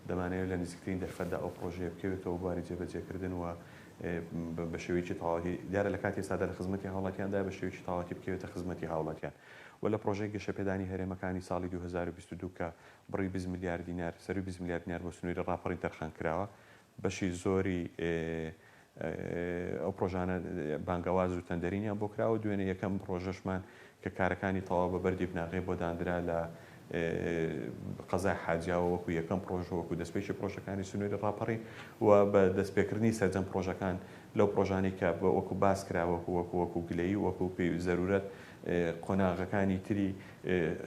دەمانەوێت لە نزیکترین دەرفەتدا ئەو پڕۆژەیە بکەوێتەوە بواری جێبەجێکردن و بە شێوەیەکی تەواوەتی دیارە لە کاتی ئێستادا لە خزمەتی هاوڵاتیاندایە بە شێوەیەکی تەواوەتی بکەوێتە خزمەتی هاوڵاتیان و لە پڕۆژەی گەشەپێدانی هەرێمەکانی ساڵی 2022 کە بڕی 20 ملیار دینار سەرووی 20 ملیار دینار بۆ سنووری ڕاپەڕین تەرخان کراوە بەشی زۆری ئەو پڕۆژانە بانگەواز و تەندەرینیان بۆ کراوە، دوێنێ یەکەم پڕۆژەشمان کە کارەکانی تەواو بە بەردی بناغەی بۆ داندرا لە قەزای حاجیاوە وەکو یەکەم پڕۆژە وەکو دەستپێکی پڕۆژەکانی سنووری ڕاپەڕین و بە دەستپێکردنی سەرجەم پڕۆژەکان لەو پڕۆژانەی کە وەکو باس کرا وەکو وەکو وەکو گلەیی وەکو پێی زەرورەت قۆناغەکانی تری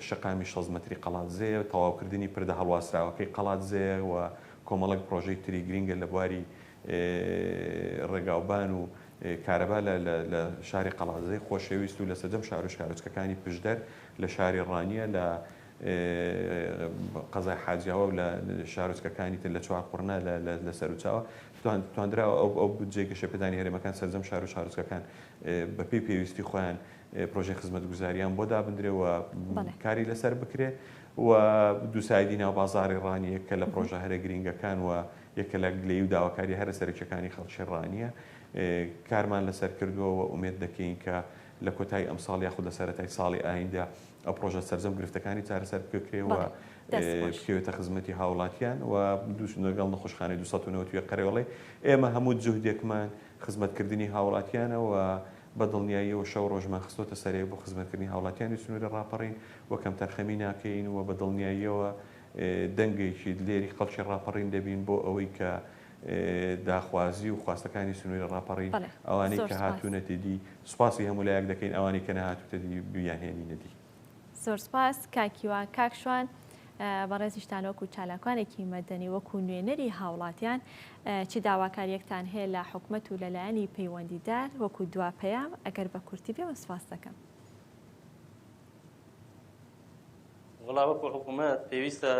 شەقامی شەست مەتری قەڵادزێیە تەواوکردنی پردە هەڵواسراوەکەی قەڵادزێیە و کۆمەڵێک پڕۆژەی تری گرینگە لە بواری ڕێگاوبان و کارەبا لە شاری قەڵادزێی خۆشەویست و لە سەرجەم شار و شارۆچکەکانی پشدەر، لە شاری ڕانیە، لە قەزای حاجیاوە و لە شارۆچکەکانی تر لە چوارقوڕنە، لە سەروچاوە تواندراوە ئەو بودجەی گەشەپێدانی هەرێمەکان سەرجەم شار و شارۆچکەکان بەپێی پێویستی خۆیان پرۆژەی خزمەتگوزاریان بۆ دابندرێ و کاری لەسەر بکرێ و دووسایدی ناو بازاڕی ڕانیە کە لە پرۆژە هەرە گرینگەکان و یەکە لە گلەیی و داواکاریە هەرە سەرەکیەکانی خەڵکی ڕانیە کارمان لەسەر کردووە و ئومێد دەکەین کە لە کۆتایی ئەمساڵ یاخود لە سەرەتای ساڵی ئایندە. ئەو پڕۆژە سەرجەم گرفتەکانی چارەسەر بکرێ و بکەوێتە خزمەتی هاوڵاتیان و لەگەڵ نەخۆشخانەی 291 قەرەوێڵەی ئێمە هەموو جوهدێکمان خزمەتکردنی هاوڵاتیانە و بە دڵنیاییەوە شەو ڕۆژمان خستۆتە سەرێک بۆ خزمەتکردنی هاوڵاتیانی سنووری ڕاپەڕین و کەمتەرخەمی ناکەین و بە دڵنیاییەوە دەنگێکی دلێری خەڵکی ڕاپەڕین دەبین بۆ ئەوەی کە داخوازی و خواستەکانی سنووری ڕاپەڕین ئەوانەی کە هاتوونەتە دی سوپاسی هەموو لایەک دەکەین ئەوانەی کە نەهاتووتە دی بیانهێنینە دی. زۆر سوپاس کاک هیوا. کاک شوان بەڕێزیشتان وەکو چالاکوانێکی مەدەنی وەکو نوێنەری هاوڵاتیان چ داواکاریەکتان هەیە لە حکومەت و لەلایەنی پەیوەندیدار وەکو دوا پەیام ئەگەر بە کورتی بێ من سوپاس دەکەم. وەڵا وەکو حکوومەت پێویستە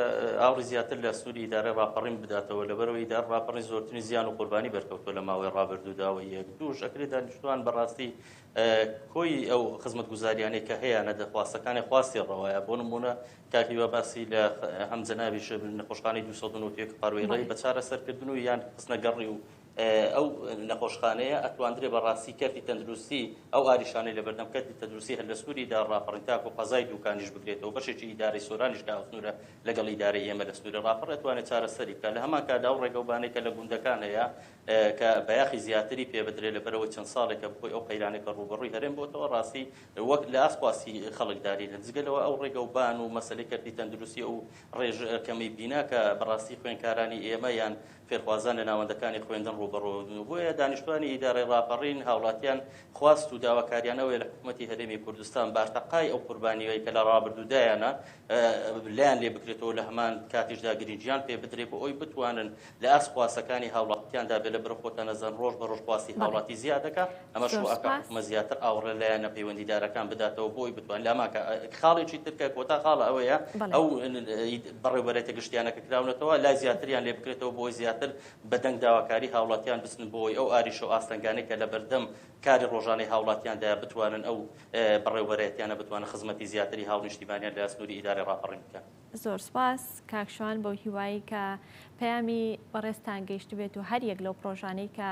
ئاوڕی زیاتر لە سنووری ئیدارەی ڕاپەڕین بداتەوە، لەبەرئەوەی ئیدارە ڕاپەڕین زۆرترین زیان و قوربانی بەرکەوتووە لە ماوەی ڕابردوودا و یەک دووش ئەکرێ دانیشتووان بەڕاستی کۆی ئەو خزمەتگوزاریانەی کە هەیانە دەخواستەکانی خواستی ڕەوایە بۆ نموونە کاک هیوا باسی لە هەم جەنابیش نەخۆشخانەی 291 قاروەی بە چارەسەرکردن و یان خستنە گەڕی و ئەو نەخۆشخانەیە ئەتواندرێ بە ڕاستی کەرتی تەندروستی ئەو ئاریشانەی لەبەردەم کەرتی تەندروستی هەر لە سنووری ئیدارە ڕاپەڕین تاکو قەزای دوکانیش بگرێتەوە بەشێکی ئیدارەی سۆرانیش کە هاوسنوورە لەگەڵ ئیدارەی ئێمە لە سنووری ڕاپەڕین ئەتوانێت چارەسەری بکات لە هەمان کاتدا ئەو ڕێگەوبانەی کە لە گوندەکان هەیە کە بایەخی زیاتری پێ بدرێت لەبەرئەوەی چەند ساڵێکە بەهۆی ئەو قەیرانەی کە ڕووبەڕووی هەرێم بۆتەوە ڕاستی وەک لە ئاست خواستی خەڵکداری جگە لەوە ئەو ڕێگەوبان و مەسەلەی کەرتی تەندروستی ئەو ڕێژە کەمەی بینا کە بەڕاستی خوێندکارانی ئێمە یان فێرخوازان لە ناوەندەکانی خوێندن ڕووبەڕوو بن و بۆیە دانیشتوانی ئیدارەی ڕاپەڕین هاوڵاتیان خواست و داواکاریان ئەوەیە لە حکومەتی هەرێمی کوردستان بارتەقای ئەو قوربانییەی کە لە ڕابردوودایانە لایان لێ بکرێتەوە لە هەمان کاتیشدا گرنگیان پێ بدرێت بۆ ئەوی بتوانن لە ئاست خواستەکانی هاوڵاتیاندا بێت لەبەر خۆتان ئەزان ڕۆژ بە ڕۆژ خواستی هاوڵاتی زیاد دەکات ئەمەش وا ئەکا حکومەت زیاتر ئاوڕ لە لایەنە پەیوەندیدارەکان بداتەوە بۆ ئەوی بتوانن لە هەمان خاڵێکی تر کە کۆتا خاڵە ئەوەیە ئەو بەڕێوبەرایەتە گشتیانە کە کراونەتەوە لای زیاتریان لێ بکرێتەوە بۆی زیاتر بە دەنگ داواکاری هاوڵاتیان بچن بۆی ئەو ئاریشە و ئاستەنگانەی کە لەبەردەم کاری ڕۆژانەی هاوڵاتیاندایە بتوانن ئەو بەڕێوبەرایەتیانە بتوانن خزمەتی زیاتری هاونیشتیمانیان لە سنووری ئیدارەی ڕاپەڕین بکەن. زۆر سوپاس کاک شوان بەو هیوایەی کە پەیامی بەڕێزتان گەیشتبێت و هەر یەک لەو پڕۆژانەی کە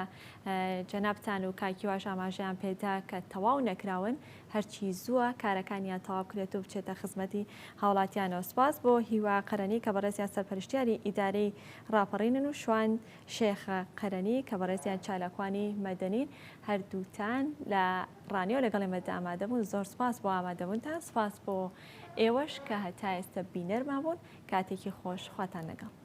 جەنابتان و کاک هیواش ئاماژەیان پێدا کە تەواو نەکراون هەرچی زووە کارەکانیان تەواو بکرێت و بچێتە خزمەتی هاوڵاتیانەوە. سوپاس بۆ هیوا قەرەنی کە بەڕێزیان سەرپەرشتیاری ئیدارەی ڕاپەڕینن و شوان شێخە قەرەنی کە بەڕێزیان چالاکوانی مەدەنین هەردووتان لە ڕانیەوە لەگەڵ ئێمەدا ئامادەبوون زۆر سوپاس بۆ ئامادەبوونتان سوپاس بۆ ئێوەش کە هەتا ئێستا بینەرمان بوون کاتێکی خۆش خواتان لەگەڵ.